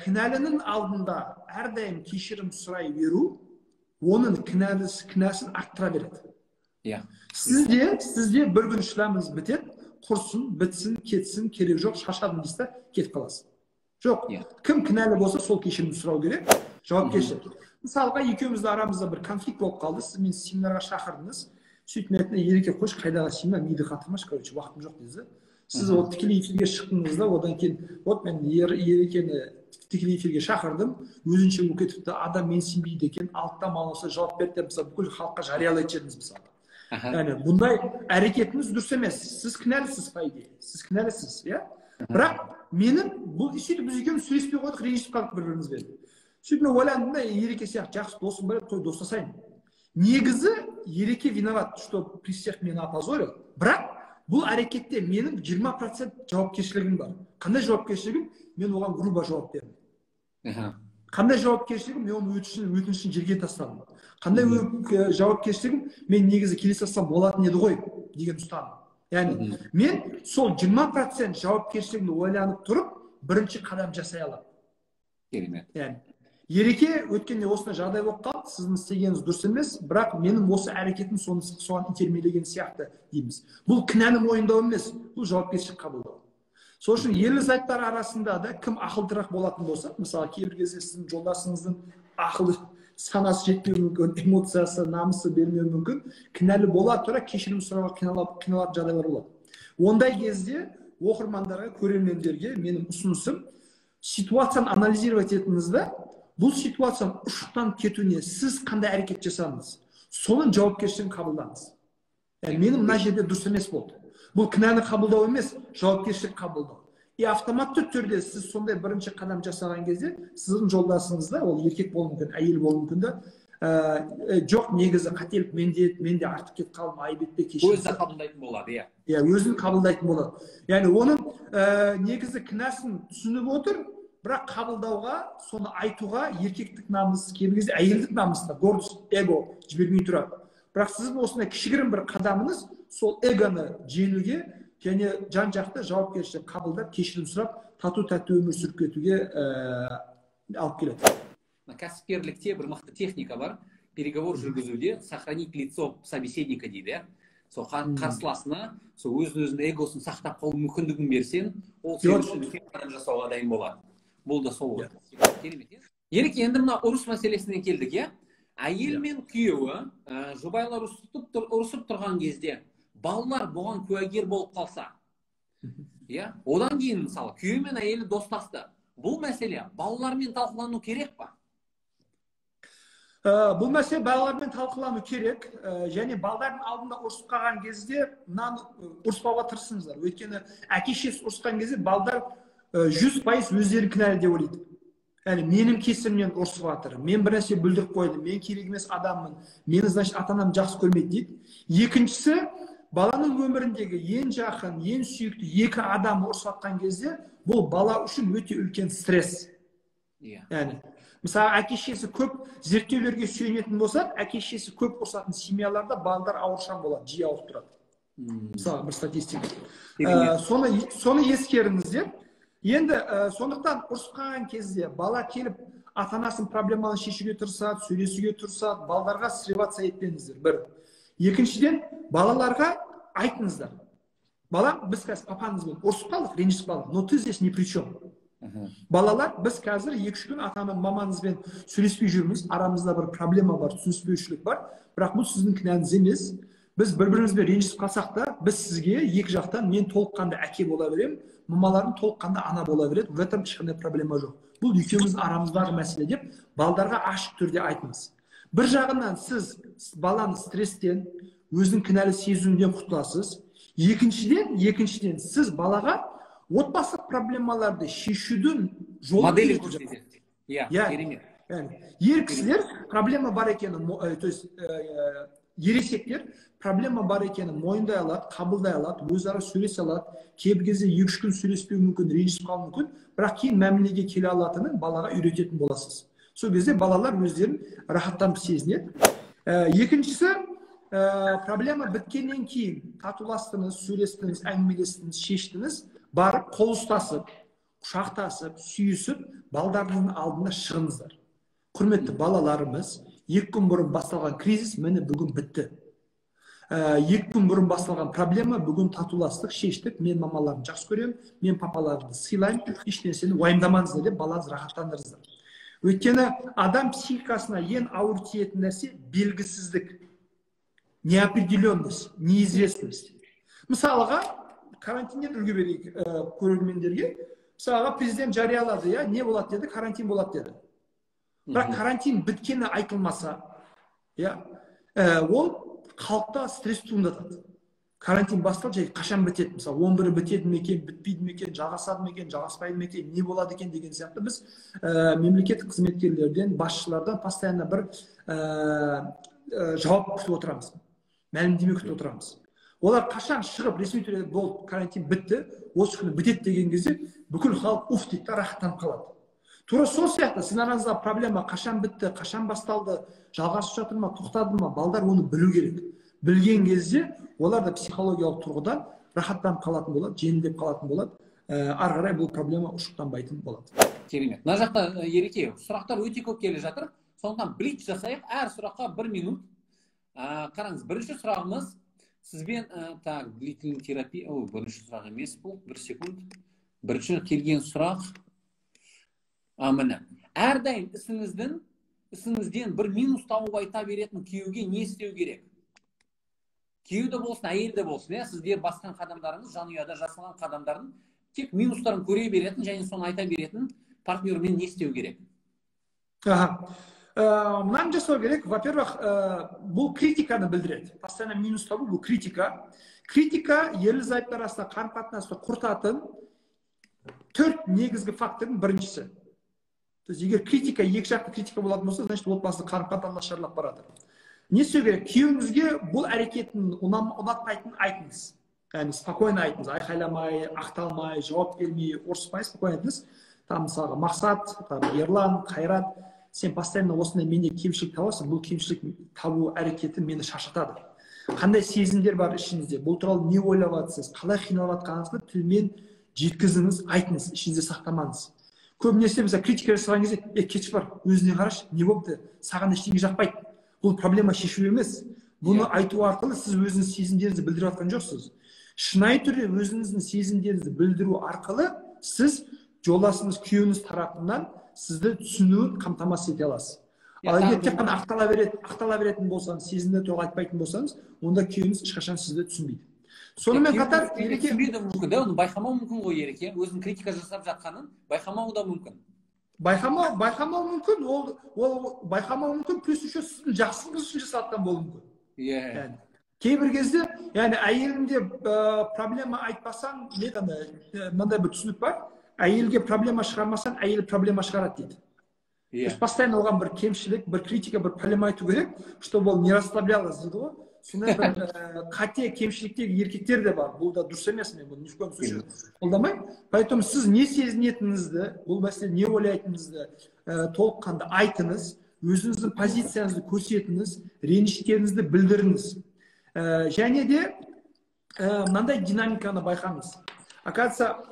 A: кінәлінің алдында әрдайым кешірім сұрай беру оның кінәсін арттыра береді. Сізде бір күн шыдамыңыз бітеді, құрсын, бітсін, кетсін, керек жоқ, шаршадым дейсіз да, кетіп қаласыз. Жоқ, кім кінәлі болса, сол кешірім сұрау керек, жауапкершілік. Мысалға, екеуміздің арамызда бір конфликт болып қалды, сіз мені семинарға шақырдыңыз. Сөйтіп мен айттым: «Ереке, қойшы, қайдағы семинар, миды қатырмашы, короче, уақытым жоқ», – дедіңіз да. Сіз вот тікелей эфирге шықтыңыз да, одан кейін вот мен Ерекені тікелей эфирге шақырдым, өзінше болып кетіпті, адам менсінбейді екен, алтыда маған осылай жауап берді деп, мысалы, бүкіл халыққа жариялайтын едіңіз, мысалы. Яғни бұндай әрекетіңіз дұрыс емес, сіз кінәлісіз, по идее сіз кінәлісіз, иә. Бірақ менің бұл, сөйтіп біз екеуміз сөйлеспей қойдық, ренжісіп қалдық бір бірімізбен. Сөйтіп мен ойландым да, Ереке сияқты жақсы досым бар еді, қой, достасайын. Негізі Ереке виноват, что при всех меня опозорил, бірақ бұл әрекетте менің 20% жауапкершілігім бар. Қандай жауапкершілігім? Мен оған грубо жауап бердім. Қандай жауапкершілігім? Мен оның өтінішін жерге тастадым. Қандай жауапкершілігім? Мен негізі келе салсам болатын еді ғой деген ұстаным. Яғни мен сол 20% жауапкершілігімді ойланып тұрып, бірінші қадам жасай аламын.
B: Керемет.
A: Яғни Ереке, өткенде осындай жағдай болып қалды, сіздің істегеніңіз дұрыс емес, бірақ менің осы әрекетім соны соған итермелеген сияқты дейміз. Бұл кінәні мойындау емес, бұл жауапкершілік қабылдау. Сол үшін ерлі зайыптар арасында да кім ақылдырақ болатын болса, мысалы, кейбір кезде сіздің жолдасыңыздың ақылы, санасы жетпеуі мүмкін, эмоциясы, намысы бермеуі мүмкін, кінәлі бола тұра кешірім сұрауға қиналатын жағдайлар болады. Ондай кезде оқырмандарға, көрермендерге менің ұсынысым: Ситуацияны анализировать етіңіз да, бұл ситуацияның ушықтан кетуіне сіз қандай әрекет жасадыңыз, соның жауапкершілігін қабылдаңыз. Яғни менің мына жерде дұрыс емес болды. Бұл кінәні қабылдау емес, жауапкершілік қабылдау. И автоматты түрде сіз сондай бірінші қадам жасаған кезде сіздің жолдасыңыз да, ол еркек болуы мүмкін, әйел болуы мүмкін да, жоқ, негізі қателік менде, мен де артық кетіп қалдым, айып етпе, кешір.
B: Өзі қабылдайтын болады, иә.
A: Иә, өзін қабылдайтын болады. Яғни оның негізі кінәсін түсініп отыр, бірақ қабылдауға, соны айтуға еркектік намыс, кейбір кезде әйелдік намыс та, гордость, эго жібермей тұрады. Бірақ сіздің осындай кішігірім бір қадамыңыз сол эгоны жеңуге және жан-жақты жауапкершілік қабылдап, кешірім сұрап, тату-тәтті өмір сүріп кетуге алып келеді.
B: Кәсіпкерлікте бір мықты техника бар. Переговор жүргізуде сохранить лицо собеседника дейді, иә. Сол қарсыласына сол өзін эгосын сақтап қалу мүмкіндігін берсең, ол сен үшін үлкен қадам жасауға дайын болады. Бұл да сол ғой. Керемет, иә. Ереке, енді мына ұрыс мәселесіне келдік, иә. Әйел мен күйеуі, жұбайлар ұрысып тұрған кезде балалар бұған куәгер болып қалса, иә, одан кейін мысалы күйеуі мен әйелі достасты. Бұл мәселе балалармен талқылану керек па?
A: Бұл мәселе балалармен талқылану керек, және балдардың алдында ұрысып қалған кезде мынаны ұрыспауға тырысыңыздар. Өйткені әке шешесі ұрысқан кезде балдар 100% өздері кінәлі деп ойлайды. Яғни менің кесірімнен ұрысып жатыр, мен бір нәрсе бүлдіріп қойдым, мен керек емес адаммын, мені, значит, ата-анам жақсы көрмейді дейді. Екіншісі, баланың өміріндегі ең жақын, ең сүйікті екі адам ұрысып жатқан кезде бұл бала үшін өте үлкен стресс. Яғни мысалы әке шешесі көп зерттеулерге сүйенетін болсақ, әке шешесі көп ұрысатын семьяларда балалар ауыршаң болады, жиі ауырып тұрады. Мысалы бір статистика. Соны ескеріңіздер. Енді сондықтан ұрысып қалған кезде бала келіп ата-анасының проблеманы шешуге тырысады, сөйлесуге тырысады, балдарға срываться етпеңіздер. Бір. Екіншіден, балаларға айтыңыздар. Балам, біз қазір папаңызбен ұрысып қалдық, ренжісіп қалдық, но ты здесь ни при чем. Балалар, біз қазір 2-3 күн ата-ана мамаңызбен сөйлеспей жүрміз, арамызда бір проблема бар, түсініспеушілік бар, бірақ бұл сіздің кінәңіз емес. Біз бір-бірімізбен ренжісіп қалсақ та, біз сізге екі жақтан мен толыққанды әке бола беремін, мамаларым толыққанды ана бола береді, в этом ешқандай проблема жоқ. Бұл екеуміздің арамыздағы мәселе деп балдарға ашық түрде айтыңыз. Бір жағынан сіз баланы стресстен, өзінің кінәлі сезуінен құтыласыз. Екіншіден сіз балаға отбасылық проблемаларды шешудің жолын
B: моделін көрсетесіз. Иә, керемет.
A: Яғни ер кісілер проблема бар екенін, то есть ересектер проблема бар екенін мойындай алады, қабылдай алады, өзара сөйлесе алады. Кейбір кезде 2-3 күн сөйлеспеуі мүмкін, ренжісіп қалуы мүмкін, бірақ кейін мәмілеге келе алатынын балаға үйрететін боласыз. Сол кезде балалар өздерін рахаттанып сезінеді. Екіншісі, проблема біткеннен кейін татуластыңыз, сөйлестіңіз, әңгімелестіңіз, шештіңіз, барып қол ұстасып, құшақтасып, сүйісіп, балдардың алдына шығыңыздар. Құрметті балаларымыз, 2 күн бұрын басталған кризис міне бүгін бітті. 2 күн бұрын басталған проблема бүгін татуластық, шештік. Мен мамаларымды жақсы көремін, мен папаларымды сыйлаймын, еш нәрсені уайымдамаңыздар деп балаңызды рахаттандырыңыздар. Өйткені адам психикасына ең ауыр тиетін нәрсе белгісіздік, неопределенность, неизвестность. Мысалға, карантиннен үлгі берейік көрермендерге. Мысалға, президент жариялады, иә, не болады деді, карантин болады деді. Бірақ карантин біткені айтылмаса, иә, ол халықта стресс туындатады. Карантин басталды, және қашан бітеді? Мысалы, 11-і бітеді ме екен, бітпейді ме екен, жалғасады ма екен, жалғаспайды ма екен, не болады екен деген сияқты біз мемлекеттік қызметкерлерден, басшылардан постоянно бір жауап күтіп отырамыз, мәлімдеме күтіп отырамыз. Олар қашан шығып ресми түрде болды, карантин бітті, осы күні бітеді деген кезде бүкіл халық уф дейді да рахаттанып қалады. Тура сол сияқты сіздің араңыздағы проблема қашан бітті, қашан басталды, жалғасып жатыр ма, тоқтады ма, балдар оны білу керек. Білген кезде олар да психологиялық тұрғыдан рахаттанып қалатын болады, жеңілдеп қалатын болады. Ары қарай бұл проблема ушықтанбайтын болады.
B: Керемет. Мына жақта Ереке, сұрақтар өте көп келе жатыр. Сондықтан блиц жасайық. Әр сұраққа 1 минут. Қараңыз, бірінші сұрағымыз сізбен, так, длительный терапия, бірінші сұрақ емес бұл, 1 секунд. Бірінші келген сұрақ. Міне. Әрдайым ісіңізден бір минус тауып айта беретін күйеуге не істеу керек? Күйеу де болсын, әйел де болсын, иә, сіздер басқан қадамдарыңыз, жанұяда жасалған қадамдардың тек минустарын көре беретін және соны айта беретін Партнермен не істеу керек?
A: Мынаны жасау керек. Во-первых, бұл критиканы білдіреді. Постоянно минус табу — бұл критика. Критика ерлі зайыптылар арасында қарым қатынасты құртатын төрт негізгі фактордың біріншісі. То есть егер критика, екі жақты критика болатын болса, значит, отбасы қарым қатынас нашарлап барады. Не істеу керек? Күйеуіңізге бұл әрекетін ұнатпайтынын айтыңыз. Яғни спокойно айтыңыз, айқайламай, ақталмай, жауап бермей, ұрыспай, спокойно айтыңыз. Там, мысалға, Мақсат, там, Ерлан, Қайрат, сен постоянно осындай менде кемшілік табасың, бұл кемшілік табу әрекеті мені шаршатады. Қандай сезімдер бар ішіңізде, бұл туралы не ойлап жатсыз, қалай қиналып жатқаныңызды тілмен жеткізіңіз, айтыңыз, ішіңізде сақтамаңыз. Көбінесе, мысалы, критика жасаған кезде: «Е, кетші, бар, өзіне қарашы, не болыпты, саған ештеңе жақпайды». Бұл проблема шешу емес. Бұны айту арқылы сіз өзіңіз сезімдеріңізді білдіріп жатқан жоқсыз. Шынайы түрде өзіңіздің сезімдеріңізді білдіру арқылы сіз жолдасыңыз, күйеуіңіз тарапынан сізді түсінуін қамтамасыз ете аласыз. Ал егер тек қана ақтала беретін болсаңыз, сезімдер туралы айтпайтын болсаңыз, онда күйеуіңіз ешқашан сізді түсінбейді. Сонымен қатар,
B: Ереке, түсінбеуі мүмкін да, оны байқамауы мүмкін ғой. Ереке өзінің критика жасап жатқанын байқамауы да мүмкін.
A: Байқамау мүмкін, ол байқамауы мүмкін, плюс еще сіздің жақсылығыңыз үшін жасап жатқан болуы мүмкін.
B: Иә.
A: Кейбір кезде, яғни, әйеліңде проблема айтпасаң, не, андай мынандай бір түсінік бар: әйелге проблема шығармасаң, әйел проблема шығарады дейді.
B: Иә.
A: То есть постоянно оған бір кемшілік, бір критика, бір проблема айту керек, чтобы ол не расслаблялась дейді ғой. Сондай бір қате кемшіліктегі еркектер де бар. Бұл да дұрыс емес, мен бұны ни в коем случае қолдамаймын. Поэтому сіз не сезінетініңізді, бұл мәселе не ойлайтыныңызды толыққанды айтыңыз, өзіңіздің позицияңызды көрсетіңіз, реніштеріңізді білдіріңіз. Және де мынандай динамиканы байқаңыз. Оказывается,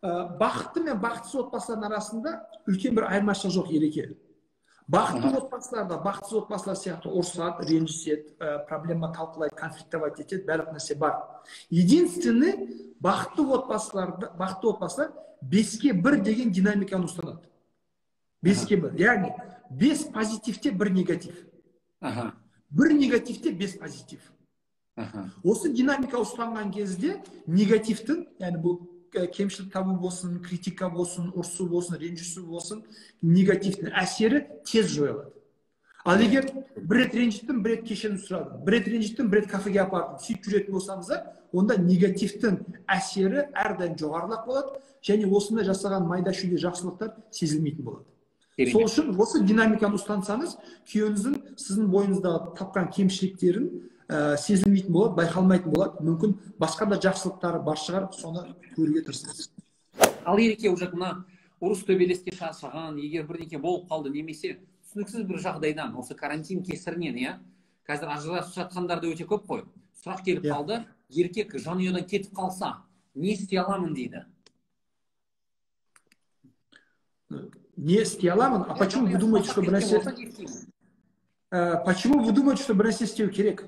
A: бақытты мен бақытсыз отбасылардың арасында үлкен бір айырмашылық жоқ, Ереке. Бақытты отбасыларда бақытсыз отбасылар сияқты ұрысады, ренжіседі, проблема талқылайды, конфликтовать етеді, барлық нәрсе бар. Единственный, бақытты отбасылар 5-ке 1 деген динамиканы ұстанады. 5-ке 1, яғни бес позитивте бір негатив, бір негативте бес позитив. Осы динамика ұстанған кезде негативтің, яғни бұл кемшілік табу болсын, критика болсын, ұрсу болсын, ренжісу болсын, негативтің әсері тез жойылады. Ал егер бір рет ренжіттім, бір рет кешірім сұрадым, бір рет ренжіттім, бір рет кафеге апардым, сөйтіп жүретін болсаңыздар, онда негативтің әсері әрдайым жоғарырақ болады және осындай жасаған майда шүйде жақсылықтар сезілмейтін болады. Сол үшін осы динамиканы ұстансаңыз, күйеуіңіздің сіздің бойыңыздағы тапқан кемшіліктерін сезілмейтін болады, байқалмайтын болады. Мүмкін, басқа да жақсылықтары бар шығар, соны көруге тырысыңыз.
B: Ал, Ереке, уже мына ұрыс төбелеске шаршаған, егер бірдеңе болып қалды немесе түсініксіз бір жағдайдан, осы карантин кесірінен, иә, қазір ажырасып жатқандар да өте көп қой. Сұрақ келіп қалды: еркек жанұядан кетіп қалса, не істей аламын дейді.
A: Не істей аламын? А почему вы думаете, что бір нәрсе, почему вы думаете, что бір нәрсе істеу керек?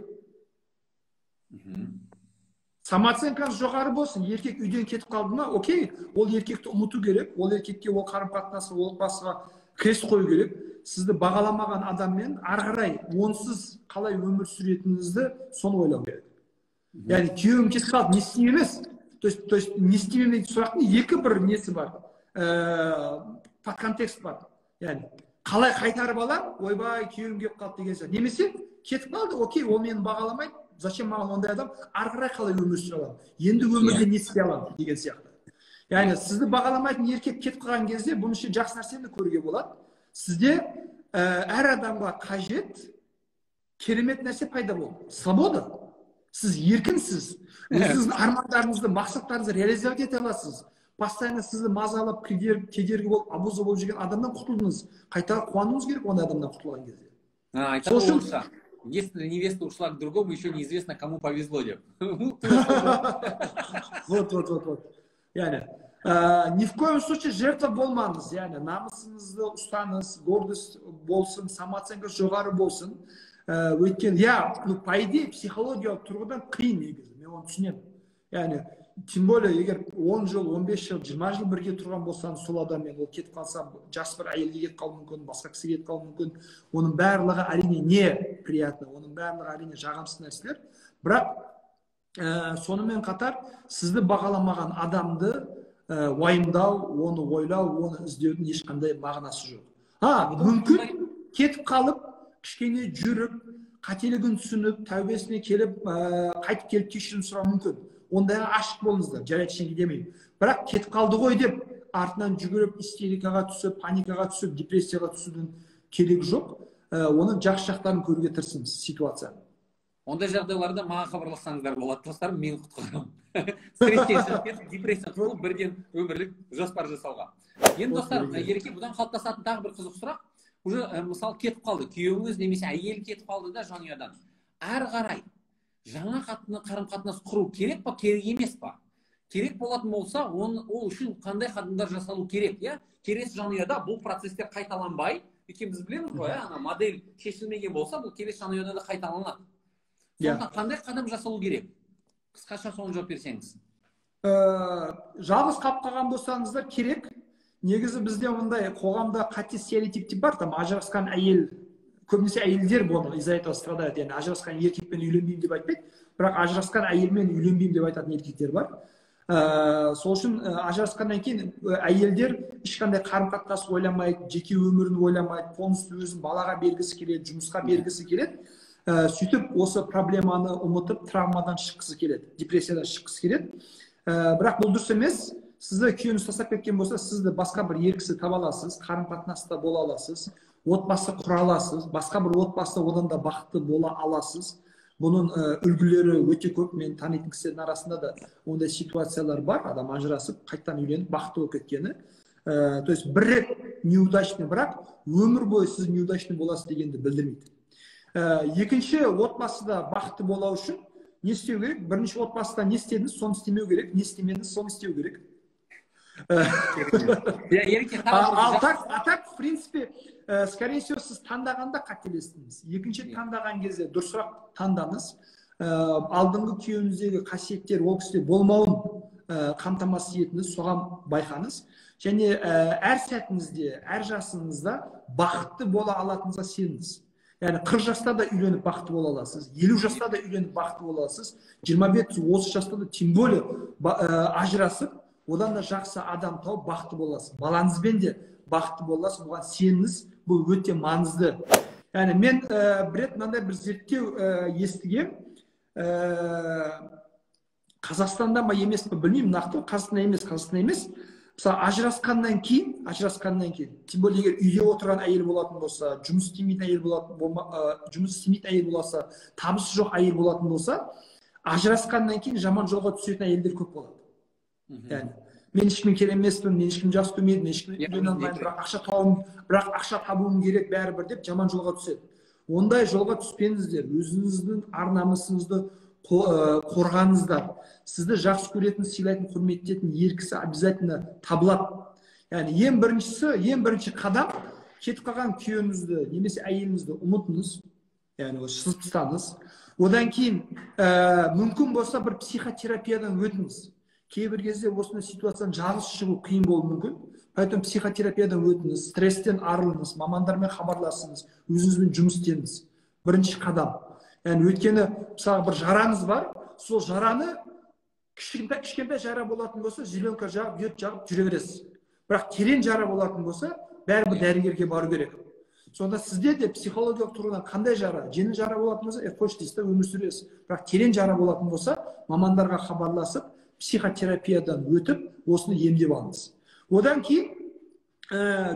A: Самооценкаңыз жоғары болсын. Еркек үйден кетіп қалды ма, окей, ол еркекті ұмыту керек, ол еркекке, ол қарым қатынасы, ол отбасыға крест қою керек. Сізді бағаламаған адаммен ары қарай онсыз қалай өмір сүретініңізді, соны ойлау керек. Яғни күйеуім кетіп қалды, не істеймін емес. То есть не істеймін деген сұрақтың екі бір несі бар, подконтекст бар. Яғни қалай қайтарып аламын, ойбай, күйеуім келіп қалды деген сияқты, немесе кетіп қалды, окей, ол мені бағаламайды, зачем маған ондай адам, ары қарай қалай өмір сүре аламын, енді өмірде не істей аламын деген сияқты. Яғни сізді бағаламайтын еркек кетіп қалған кезде, бұның ішінде жақсы нәрсені көруге болады. Сізде әр адамға қажет керемет нәрсе пайда болды: свобода. Сіз еркінсіз, өзіңіздің армандарыңызды, мақсаттарыңызды реализовать ете аласыз. Постоянно сізді мазалап, кедергі болып, обуза болып жүрген адамнан құтылдыңыз. Қайта қуануыңыз керек ондай адамнан құтылған кезде.
B: Айтады орысша: «Если невеста ушла к другому, еще неизвестно, кому повезло», — деп.
A: Вот, вот, вот, вот. Яғни ни в коем случае жертва болмаңыз. Яғни намысыңызды ұстаңыз, гордость болсын, самооценка жоғары болсын. Өйткені, иә, ну, по идее, психологиялық тұрғыдан қиын негізі, мен оны түсінемін. Яғни тем более егер 10 жыл, 15 жыл, 20 жыл бірге тұрған болсаңыз сол адаммен, ол кетіп қалса, жас бір әйелге кетіп қалуы мүмкін, басқа кісіге кетіп қалуы мүмкін. Оның барлығы, әрине, неприятно, оның барлығы, әрине, жағымсыз нәрселер. Бірақ сонымен қатар сізді бағаламаған адамды Уайымдау, оны ойлау, оны іздеудің ешқандай мағынасы жоқ. Мүмкін кетіп қалып, кішкене жүріп, қателігін түсініп, тәубесіне келіп, қайтып келіп кешірім сұрау мүмкін. Ондайға ашық болыңыздар, жарайды, ештеңе демеймін. Бірақ кетіп қалды ғой деп артынан жүгіріп, истерикаға түсіп, паникаға түсіп, депрессияға түсудің керегі жоқ. Оның жақсы жақтарын көруге тырысыңыз ситуацияны.
B: Ондай жағдайларда маған хабарлассаңыздар болады, достарым, мен құтқарамын. Стресстен шығып кетіп, депрессия құрып, бірден өмірлік жоспар жасауға. Енді, достар, Ереке, бұдан қалыптасатын тағы бір қызық сұрақ. Уже мысалы, кетіп қалды күйеуіңіз немесе әйел, кетіп қалды да жанұядан. Әрі қарай жаңа қарым қатынас құру керек па, керек емес па? Керек болатын болса, ол үшін қандай қадамдар жасалу керек, иә? Келесі жанұяда бұл процесстер қайталанбай, өйткені біз білеміз ғой, иә, ана модель шешілмеген болса, бұл келесі жанұяда да қайталанады. Сондықтан қандай қадам жасалу керек? Қысқаша соны жауап берсеңіз.
A: Жалғыз қалып қалған болсаңыздар, керек. Негізі бізде ондай қоғамда қате стереотип бар, там ажырасқан әйел, көбінесе әйелдер бұны из-за этого страдают, яғни ажырасқан еркекпен үйленбеймін деп айтпайды, бірақ ажырасқан әйелмен үйленбеймін деп айтатын еркектер бар. Сол үшін ажырасқаннан кейін әйелдер ешқандай қарым қатынас ойламайды, жеке өмірін ойламайды, полностью өзін балаға бергісі келеді, жұмысқа бергісі келеді. Сөйтіп осы проблеманы ұмытып, травмадан шыққысы келеді, депрессиядан шыққысы келеді. Бірақ бұл дұрыс емес. Сізді күйеуіңіз тастап кеткен болса, сізді басқа бір ер кісі таба аласыз, қарым қатынаста бола аласыз, отбасы құра аласыз, басқа бір отбасы, одан да бақытты бола аласыз. Бұның үлгілері өте көп. Мен танитын кісілердің арасында да ондай ситуациялар бар, адам ажырасып, қайтадан үйленіп, бақытты болып кеткені. То есть бір рет неудачный брак өмір бойы сіз неудачный боласыз дегенді білдірмейді. Екінші отбасыда бақытты бола үшін не істеу керек? Бірінші отбасыда не істедіңіз, соны істемеу керек, не істемедіңіз, соны істеу керек.
B: Иә, Ереке,
A: А так, в принципе, скорее всего, сіз таңдағанда қателестіңіз. Екінші таңдаған кезде дұрысырақ таңдаңыз. Алдыңғы күйеуіңіздегі қасиеттер ол кісіде болмауын қамтамасыз етіңіз, соған байқаңыз. Және әр сәтіңізде, әр жасыңызда бақытты бола алатыныңызға сеніңіз. Яғни 40 жаста да үйленіп бақытты бола аласыз, 50 жаста да үйленіп бақытты бола аласыз, 25-30 жаста да тем более ажырасып, одан да жақсы адам тауып бақытты боласыз. Балаңызбен де бақытты боласыз, бұған сеніңіз, бұл өте маңызды. Яғни мен бір рет мынандай бір зерттеу естігем. Қазақстанда ма, емес па, білмеймін нақты, Қазақстанда емес, Қазақстанда емес. Мысалы, ажырасқаннан кейін, тем более егер үйде отырған әйел болатын болса, жұмыс істемейтін әйел болатын болма, жұмыс істемейтін әйел болса, табысы жоқ әйел болатын болса, ажырасқаннан кейін жаман жолға түсетін әйелдер көп болады. Яғни мен ешкімге керек емеспін, мен ешкім жақсы көрмейді, мен ешкіммен үйлене алмаймын, бірақ ақша табуым керек бәрібір деп жаман жолға түседі. Ондай жолға түспеңіздер, өзіңіздің ар намысыңызды қорғаңыздар. Сізді жақсы көретін, сыйлайтын, құрметтейтін ер кісі обязательно табылады. Яғни ең біріншісі, ең бірінші қадам: кетіп қалған күйеуіңізді немесе әйеліңізді ұмытыңыз, яғни осы сызып тастаңыз. Одан кейін мүмкін болса, бір психотерапиядан өтіңіз. Кейбір кезде осындай ситуациядан жалғыз шығу қиын болуы мүмкін, поэтому психотерапиядан өтіңіз, стресстен арылыңыз, мамандармен хабарласыңыз, өзіңізбен жұмыс істеңіз. Бірінші қадам. Яғни өйткені, мысалы, бір жараңыз бар, сол жараны, кішкентай кішкентай жара болатын болса, зеленка жағып, йод жағып жүре бересіз, бірақ терең жара болатын болса, бәрібір дәрігерге бару керек. Сонда сізде де психологиялық тұрғыдан қандай жара, жеңіл жара болатын болса, е, қойшы дейсіз да, өмір сүресіз, бірақ терең жара болатын болса, мамандарға хабарласып, психотерапиядан өтіп, осыны емдеп алыңыз. Одан кейін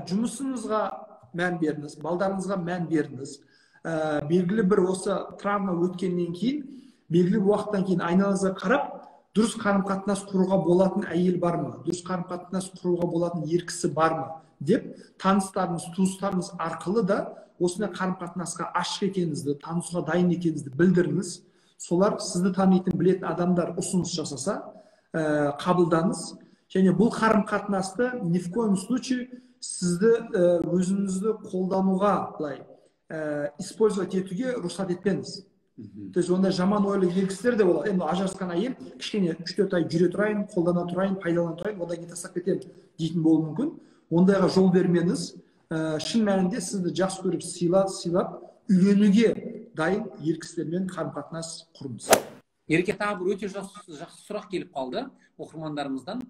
A: жұмысыңызға мән беріңіз, балдарыңызға мән беріңіз. Белгілі бір осы травма өткеннен кейін, белгілі бір уақыттан кейін айналаңызға қарап, дұрыс қарым қатынас құруға болатын әйел бар ма, дұрыс қарым қатынас құруға болатын ер кісі бар ма деп, таныстарыңыз, туыстарыңыз арқылы да осындай қарым қатынасқа ашық екеніңізді, танысуға дайын екеніңізді білдіріңіз. Солар, сізді танитын, білетін адамдар ұсыныс жасаса, қабылдаңыз. Және бұл қарым қатынасты ни в коем случае сізді өзіңізді қолдануға, былай использовать етуге рұқсат етпеңіз. То есть ондай жаман ойлы ер кісілер де болады: енді ажырасқан әйел, кішкене 3-4 ай жүре тұрайын, қолдана тұрайын, пайдалана тұрайын, одан кейін тастап кетемін дейтін болуы мүмкін. Ондайға жол бермеңіз. Шын мәнінде сізді жақсы көріп, сыйлап, үйленуге дайын ер кісілермен қарым қатынас құрыңыз.
B: Ереке, тағы бір өте жақсы, жақсы сұрақ келіп қалды оқырмандарымыздан.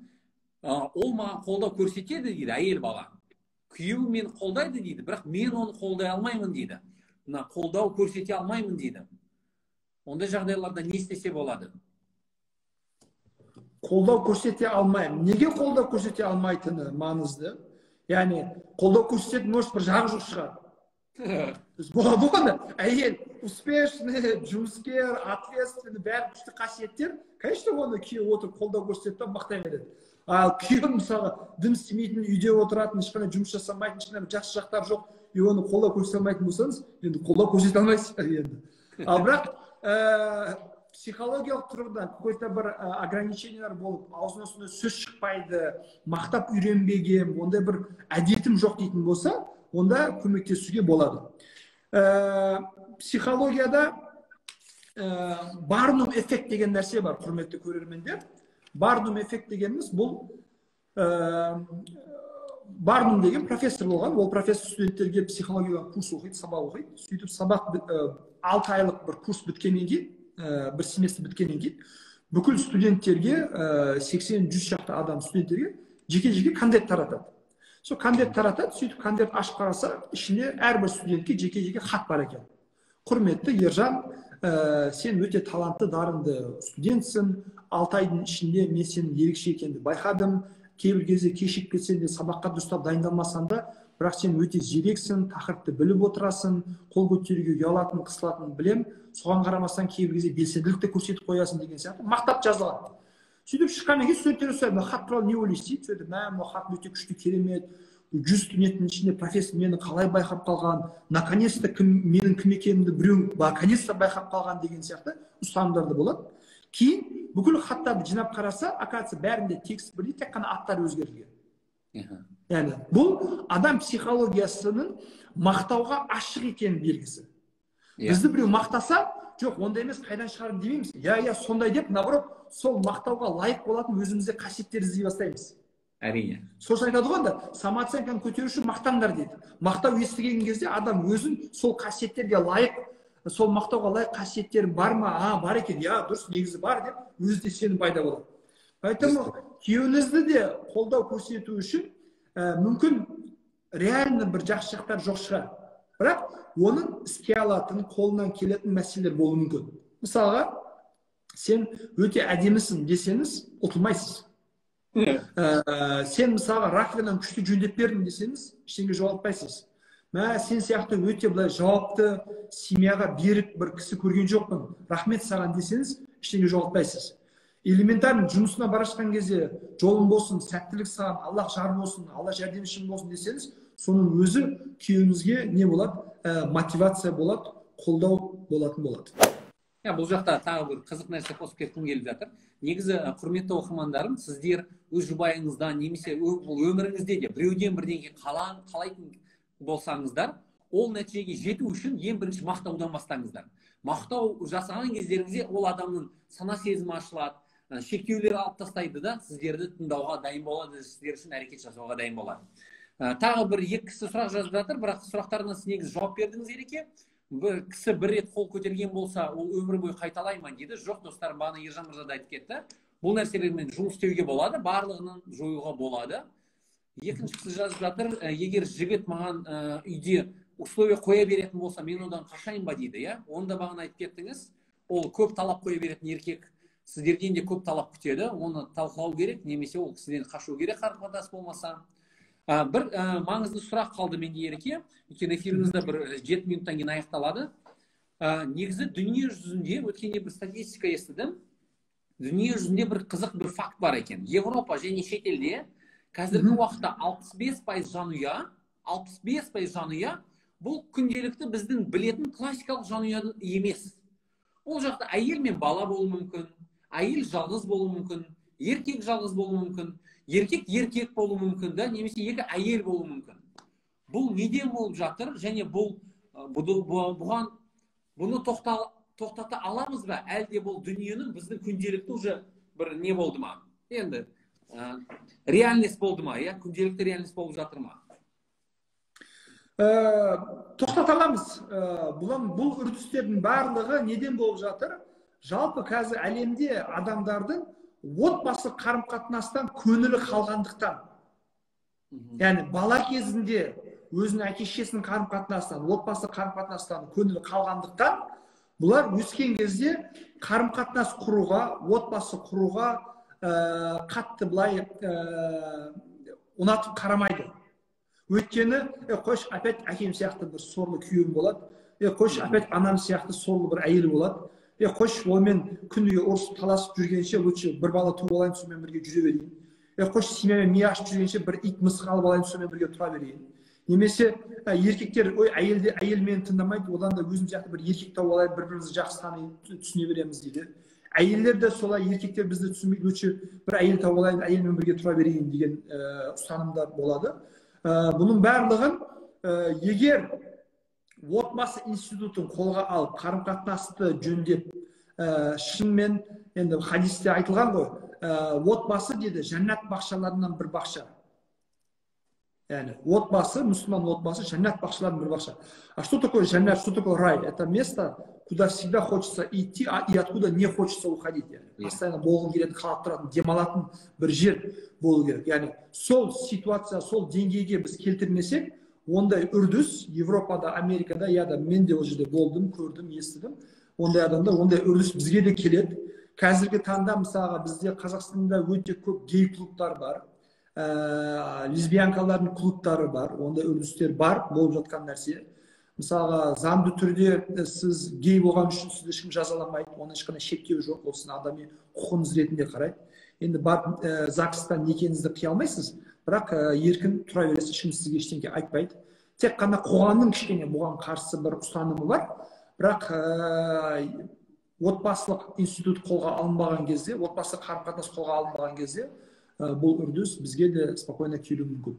B: Ол маған қолдау көрсетеді дейді, әйел бала. Күйеуім мені қолдайды дейді, бірақ мен оны қолдай алмаймын дейді. Мына қолдау көрсете алмаймын дейді. Ондай жағдайларда не істесе болады?
A: Қолдау көрсете алмаймын. Неге қолдау көрсете алмайтыны маңызды? Яғни қолдау көрсететін, может, бір жағы жоқ шығар. Болады ғой, әйел успешный, жұмыскер, ответственный, бәрі күшті қасиеттер. Конечно, оны күйеуі отырып қолдау көрсетеді да, мақтай береді. Ал күйеуі, мысалға, дым істемейтін, үйде отыратын, ешқандай жұмыс жасамайтын, ешқандай жақсы жақтары жоқ, и оны қолдау көрсете алмайтын болсаңыз, енді қолдау көрсете алмайсыз енді. Ал бірақ психологиялық тұрғыдан какой-то бір ограничениялар болып, аузынан сондай сөз шықпайды, мақтап үйренбеген, ондай бір әдетім жоқ дейтін болса, онда көмектесуге болады. Психологияда Барнум эффект деген нәрсе бар, құрметті көрермендер. Барнум эффект дегеніміз бұл Барнум деген профессор болған. Ол профессор студенттерге психологиядан курс оқиды, сабақ оқиды. Сөйтіп сабақ 6 айлық бір курс біткеннен кейін, бір семестр біткеннен кейін бүкіл студенттерге, 80-100 шақты адам студенттерге жеке-жеке конверт таратады. Сол конверт таратады, сөйтіп конверт ашып қараса, ішінде әрбір студентке жеке-жеке хат бар екен. Құрметті Ержан, сен өте талантты, дарынды студентсің. 6 айдың ішінде мен сенің ерекше екеніңді байқадым. Кейбір кезде кешігіп кетсең де, сабаққа дұрыстап дайындалмасаң да, бірақ сен өте зерексің, тақырыпты біліп отырасың, қол көтеруге ұялатын, қысылатынын білем. Соған қарамастан кейбір кезде белсенділік те көрсетіп қоясың деген сияқты мақтап жазылған. Сөйтіп шыққаннан кейін студенттер сұрайды: мына хат туралы не ойлайсыз дейді. Сөйтіп, мә, мына хат өте күшті, керемет. 100 студенттің ішінде профессор мені қалай байқап қалған, наконец-то кім, менің кім екенімді біреу наконец-то байқап қалған деген сияқты ұстанымдар да болады. Кейін бүкіл хаттарды жинап қараса, оказывается, бәрінде текст бірдей, тек қана аттар өзгерген. Яғни бұл адам психологиясының мақтауға ашық екенін белгісі. Бізді біреу мақтаса, жоқ, ондай емес, қайдан шығардың демейміз. Иә, иә, сондай деп, наоборот, сол мақтауға лайық болатын өзімізде қасиеттер іздей бастаймыз.
B: Әрине.
A: Сосын айтады ғой енді, самооценканы көтеру үшін мақтаңдар дейді. Мақтау естіген кезде адам өзін сол қасиеттерге лайық, сол мақтауға лайық қасиеттері бар ма? А, бар екен, иә, дұрыс, негізі бар деп өзі де сенім пайда болады. Поэтому күйеуіңізді де қолдау көрсету үшін мүмкін реально бір жақсы жақтар жоқ шығар. Бірақ оның іске алатын, қолынан келетін мәселелер болуы мүмкін. Мысалға, сен өте әдемісің десеңіз, ұтылмайсыз. Сен мысалға раковинаны күшті жөндеп бердің десеңіз, ештеңе жоғалтпайсыз. Мә, сен сияқты өте былай жауапты, семьяға берік бір кісі көрген жоқпын, рахмет саған десеңіз, ештеңе жоғалтпайсыз. Элементарно жұмысына бара жатқан кезде жолың болсын, сәттілік саған, Аллах жар болсын, Алла жәрдемшің болсын десеңіз, соның өзі күйеуіңізге не болады? Мотивация болады, қолдау болатын болады.
B: Бұл жақта тағы бір қызық нәрсе қосып кеткім келіп жатыр. Негізі, құрметті оқырмандарым, сіздер өз жұбайыңыздан немесе бұл өміріңізде де біреуден бірдеңе қалайтын болсаңыздар, ол нәтижеге жету үшін ең бірінші мақтаудан бастаңыздар. Мақтау жасаған кездеріңізде ол адамның сана сезімі ашылады, шектеулер алып тастайды да, сіздерді тыңдауға дайын болады, сіздер үшін әрекет жасауға дайын болады. Тағы бір екі кісі сұрақ жазып жатыр, бірақ сұрақтарына сіз негізі жауап бердіңіз, Ереке. Бір кісі бір рет қол көтерген болса, ол өмір бойы қайталай ма дейді. Жоқ, достар, бағана Ержан мырза да айтып кетті. Бұл нәрселермен жұмыс істеуге болады, барлығынан жоюға болады. Екінші кісі жазып жатыр, егер жігіт маған үйде условия қоя беретін болса, мен одан қашайын ба дейді, иә? Оны да бағана айтып кеттіңіз. Ол көп талап қоя беретін еркек сіздерден де көп талап күтеді, оны талқылау керек, немесе ол кісіден қашу керек қарым-қатынас болмаса. Бір маңызды сұрақ қалды менде, Ереке. Өйткені эфиріміз де бір 7 минуттан кейін аяқталады. Негізі дүние жүзінде, өткенде бір статистика естідім, дүние жүзінде бір қызық бір факт бар екен. Европа және шетелде қазіргі уақытта 65% жанұя, 65% жанұя бұл күнделікті біздің білетін классикалық жанұя емес. Ол жақта әйел мен бала болуы мүмкін, әйел жалғыз болуы мүмкін, еркек жалғыз болуы мүмкін, еркек еркек болуы мүмкін, да, немесе екі әйел болуы мүмкін. Бұл неден болып жатыр және бұған бұны тоқтата аламыз ба? Әлде бұл дүниенің біздің күнделікті уже бір не болды ма? Енді реальность болды ма? Иә, күнделікті реальность болып жатыр ма?
A: Тоқтата аламыз. Бұл үрдістердің барлығы неден болып жатыр? Жалпы қазір әлемде адамдардың Отбасы қарым қатынастан көңілі қалғандықтан. Яғни бала кезінде өзінің әке шешесінің қарым қатынасынан, отбасы қарым қатынастан көңілі қалғандықтан, бұлар өскен кезде қарым қатынас құруға, отбасы құруға қатты былай ұнатып қарамайды. Өйткені, қойшы, опять әкем сияқты бір сорлы күйеуім болады, қойшы, опять анам сияқты сорлы бір әйел болады, қойшы, онымен күніге ұрысып таласып жүргенше лучше бір бала туып алайын, сонымен бірге жүре берейін. Қойшы, семьямен ми ашып жүргенше бір ит мысық алып алайын, сонымен бірге тұра берейін. Немесе еркектер, ой, әйелде, әйел мені тыңдамайды, одан да өзім сияқты бір еркек тауып алайын, бір бірімізді жақсы тани түсіне береміз дейді. Әйелдер де солай, еркектер бізді түсінбейді, лучше бір әйел тауып алайын, әйелмен бірге тұра берейін деген ұстанымдар болады. Бұның барлығын егер отбасы институтын қолға алып, қарым қатынасты жөндеп, шынымен енді хадисте айтылған ғой, отбасы дейді жәннат бақшаларынан бір бақша. Яғни отбасы, мұсылман отбасы жәннат бақшаларының бір бақша. А что такое жәннат, что такое рай? Это место, куда всегда хочется идти, и откуда не хочется уходить. Постоянно болғың келетін, қалап тұратын, демалатын бір жер болу керек. Яғни сол ситуация, сол деңгейге біз келтірмесек, ондай үрдіс Европада, Америкада, я да мен де ол жерде болдым, көрдім, естідім. Ондай адамдар, ондай үрдіс бізге де келеді. Қазіргі таңда мысалға бізде Қазақстанда өте көп гей клубтар бар, лесбиянкалардың клубтары бар, ондай үрдістер бар, болып жатқан нәрсе. Мысалға заңды түрде сіз гей болған үшін сізді ешкім жазаламайды, оның ешқандай шектеуі жоқ, ол сіздің адами құқығыңыз ретінде қарайды. Енді барып ЗАГСтан некеңізді қия алмайсыз, бірақ еркін тұра бересіз, ешкім сізге ештеңе айтпайды. Тек қана қоғамның кішкене бұған қарсы бір ұстанымы бар, бірақ отбасылық институт қолға алынбаған кезде, отбасы қарым-қатынас қолға алынбаған кезде бұл үрдіс бізге де спокойно келуі мүмкін.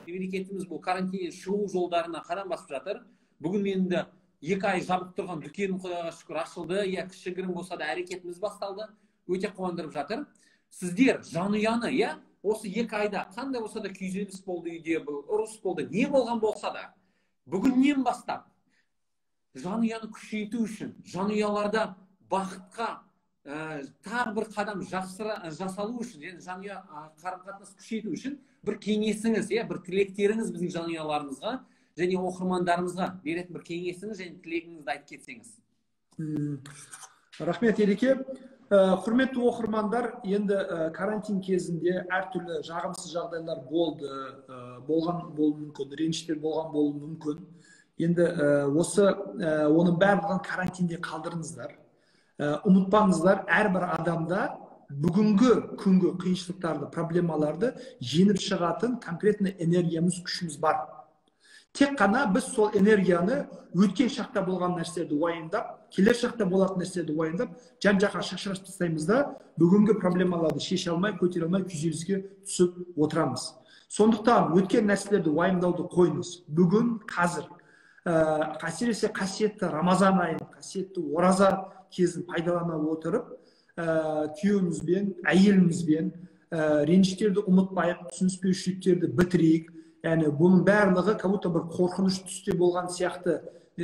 B: Мемлекетіміз бұл карантиннен шығу жолдарына қадам басып жатыр. Бүгін менің де 2 ай жабық тұрған дүкенім құдайға шүкір ашылды. Иә, кішігірім болса да әрекетіміз басталды. Өте қуандырып жатыр. Сіздер жанұяны, иә, осы 2 айда қандай болса да күйзеліс болды үйде, ұрыс болды, не болған болса да, бүгіннен бастап жанұяны күшейту үшін, жанұяларда бақытқа тағы бір қадам жасалу үшін, яғни жанұя қарым-қатынас күшейту үшін бір кеңесіңіз, иә, бір тілектеріңіз біздің жанұяларымызға және оқырмандарымызға беретін бір кеңесіңіз және тілегіңізді айтып кетсеңіз.
A: Рахмет, Ереке. Құрметті оқырмандар, енді карантин кезінде әртүрлі жағымсыз жағдайлар болды, болған болуы мүмкін, реніштер болған болуы мүмкін. Енді осы оның барлығын карантинде қалдырыңыздар. Ұмытпаңыздар, әрбір адамда бүгінгі күнгі қиыншылықтарды, проблемаларды жеңіп шығатын конкретный энергиямыз, күшіміз бар. Тек қана біз сол энергияны өткен шақта болған нәрселерді уайымдап, келер шақта болатын нәрселерді уайымдап, жан-жаққа шашыратып тастаймыз да, бүгінгі проблемаларды шеше алмай, көтере алмай күйзеліске түсіп отырамыз. Сондықтан өткен нәрселерді уайымдауды қойыңыз. Бүгін, қазір, әсіресе қасиетті Рамазан айын, қасиетті ораза кезін пайдалана отырып, күйеуімізбен, әйелімізбен реніштерді ұмытпайық, түсініспеушіліктерді бітірейік. Яғни бұның барлығы как будто бір қорқыныш түсте болған сияқты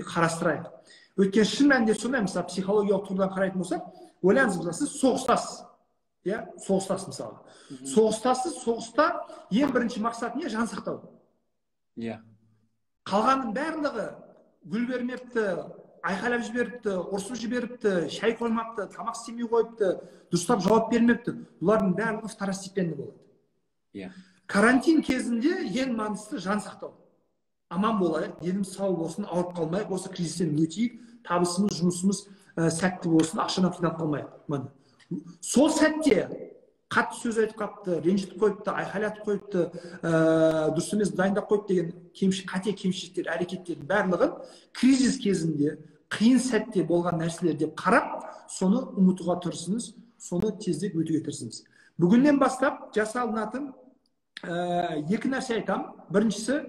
A: қарастырайық. Өйткені шын мәнінде сондай, мысалы, психологиялық тұрғыдан қарайтын болсақ, ойлаңыз, мысалы, сіз соғыстасыз, иә, соғыстасыз мысалы. Соғыстасыз, соғыста ең бірінші мақсат не? Жан сақтау.
B: Иә.
A: Қалғанның барлығы гүл бермепті, айқайлап жіберіпті, ұрсып жіберіпті, шай қоймапты, тамақ істемей қойыпты, дұрыстап жауап бермепті. Бұлардың барлығы второстепенный болады.
B: Иә.
A: Карантин кезінде ең маңыздысы жан сақтау. Аман болайық, деніміз сау болсын, ауырып қалмайық, осы кризистен өтейік, табысымыз, жұмысымыз сәтті болсын, ақшадан қиналып қалмайық. Міне. Сол сәтте қатты сөз айтып қапты, ренжітіп қойыпты, айқайлатып қойыпты, дұрыс емес дайындап қойыпты деген қате кемшіліктер, әрекеттердің барлығын кризис кезінде, қиын сәтте болған нәрселер деп қарап, соны ұмытуға тырысыңыз, соны тездеп өтуге тырысыңыз. Бүгіннен бастап жасалынатын екі нәрсе айтам. Біріншісі,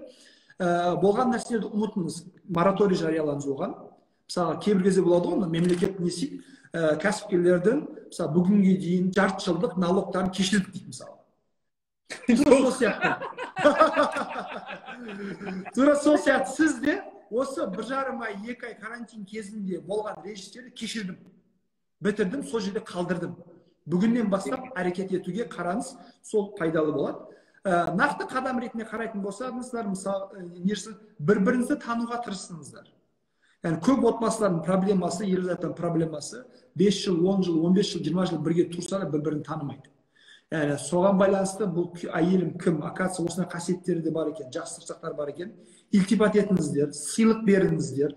A: болған нәрселерді ұмытыңыз, мораторий жариялаңыз оған. Мысалы, кейбір кезде болады ғой, мемлекет не істейді, кәсіпкерлердің, мысалы, бүгінге дейін жарты жылдық налогтарын кешірдік дейді, мысалы. Тура сол сияқты. Тура сол сияқты сіз де осы 1,5 ай, 2 ай карантин кезінде болған реніштерді кешірдім, бітірдім, сол жерде қалдырдым. Бүгіннен бастап әрекет етуге қараңыз, сол пайдалы болады. Нақты қадам ретінде қарайтын болсаңыздар, мысалы, бір-біріңізді тануға тырысыңыздар. Яғни көп отбасылардың проблемасы, ерлі зайыптының проблемасы, 5 жыл, 10 жыл, 15 жыл, 20 жыл бірге тұрса да бір-бірін танымайды. Яғни соған байланысты бұл әйелім кім, оказывается, осындай қасиеттері де бар екен, жақсы жақтары бар екен. Илтипат етіңіздер, сыйлық беріңіздер,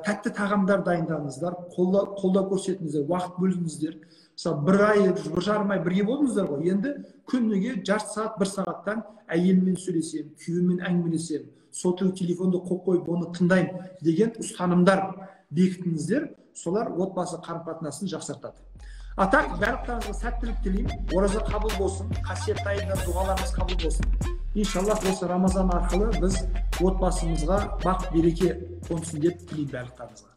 A: тәтті тағамдар дайындаңыздар, қолдау көрсетіңіздер, уақыт бөліңіздер. Мысалы, бір ай, 1,5 ай бірге болдыңыздар ғой, енді күніге жарты сағат, бір сағаттан әйеліммен сөйлесемін, күйеуіммен әңгімелесемін, сотовый телефонды қойып қойып оны тыңдаймын деген ұстанымдар бекітіңіздер, солар отбасы қарым-қатынасын жақсартады. А так, барлықтарыңызға сәттілік тілеймін, ораза қабыл болсын, қасиетті айда дұғаларымыз қабыл болсын. Иншаллах, осы Рамазан арқылы біз отбасымызға бақ береке қонсын деп тілеймін барлықтарыңызға.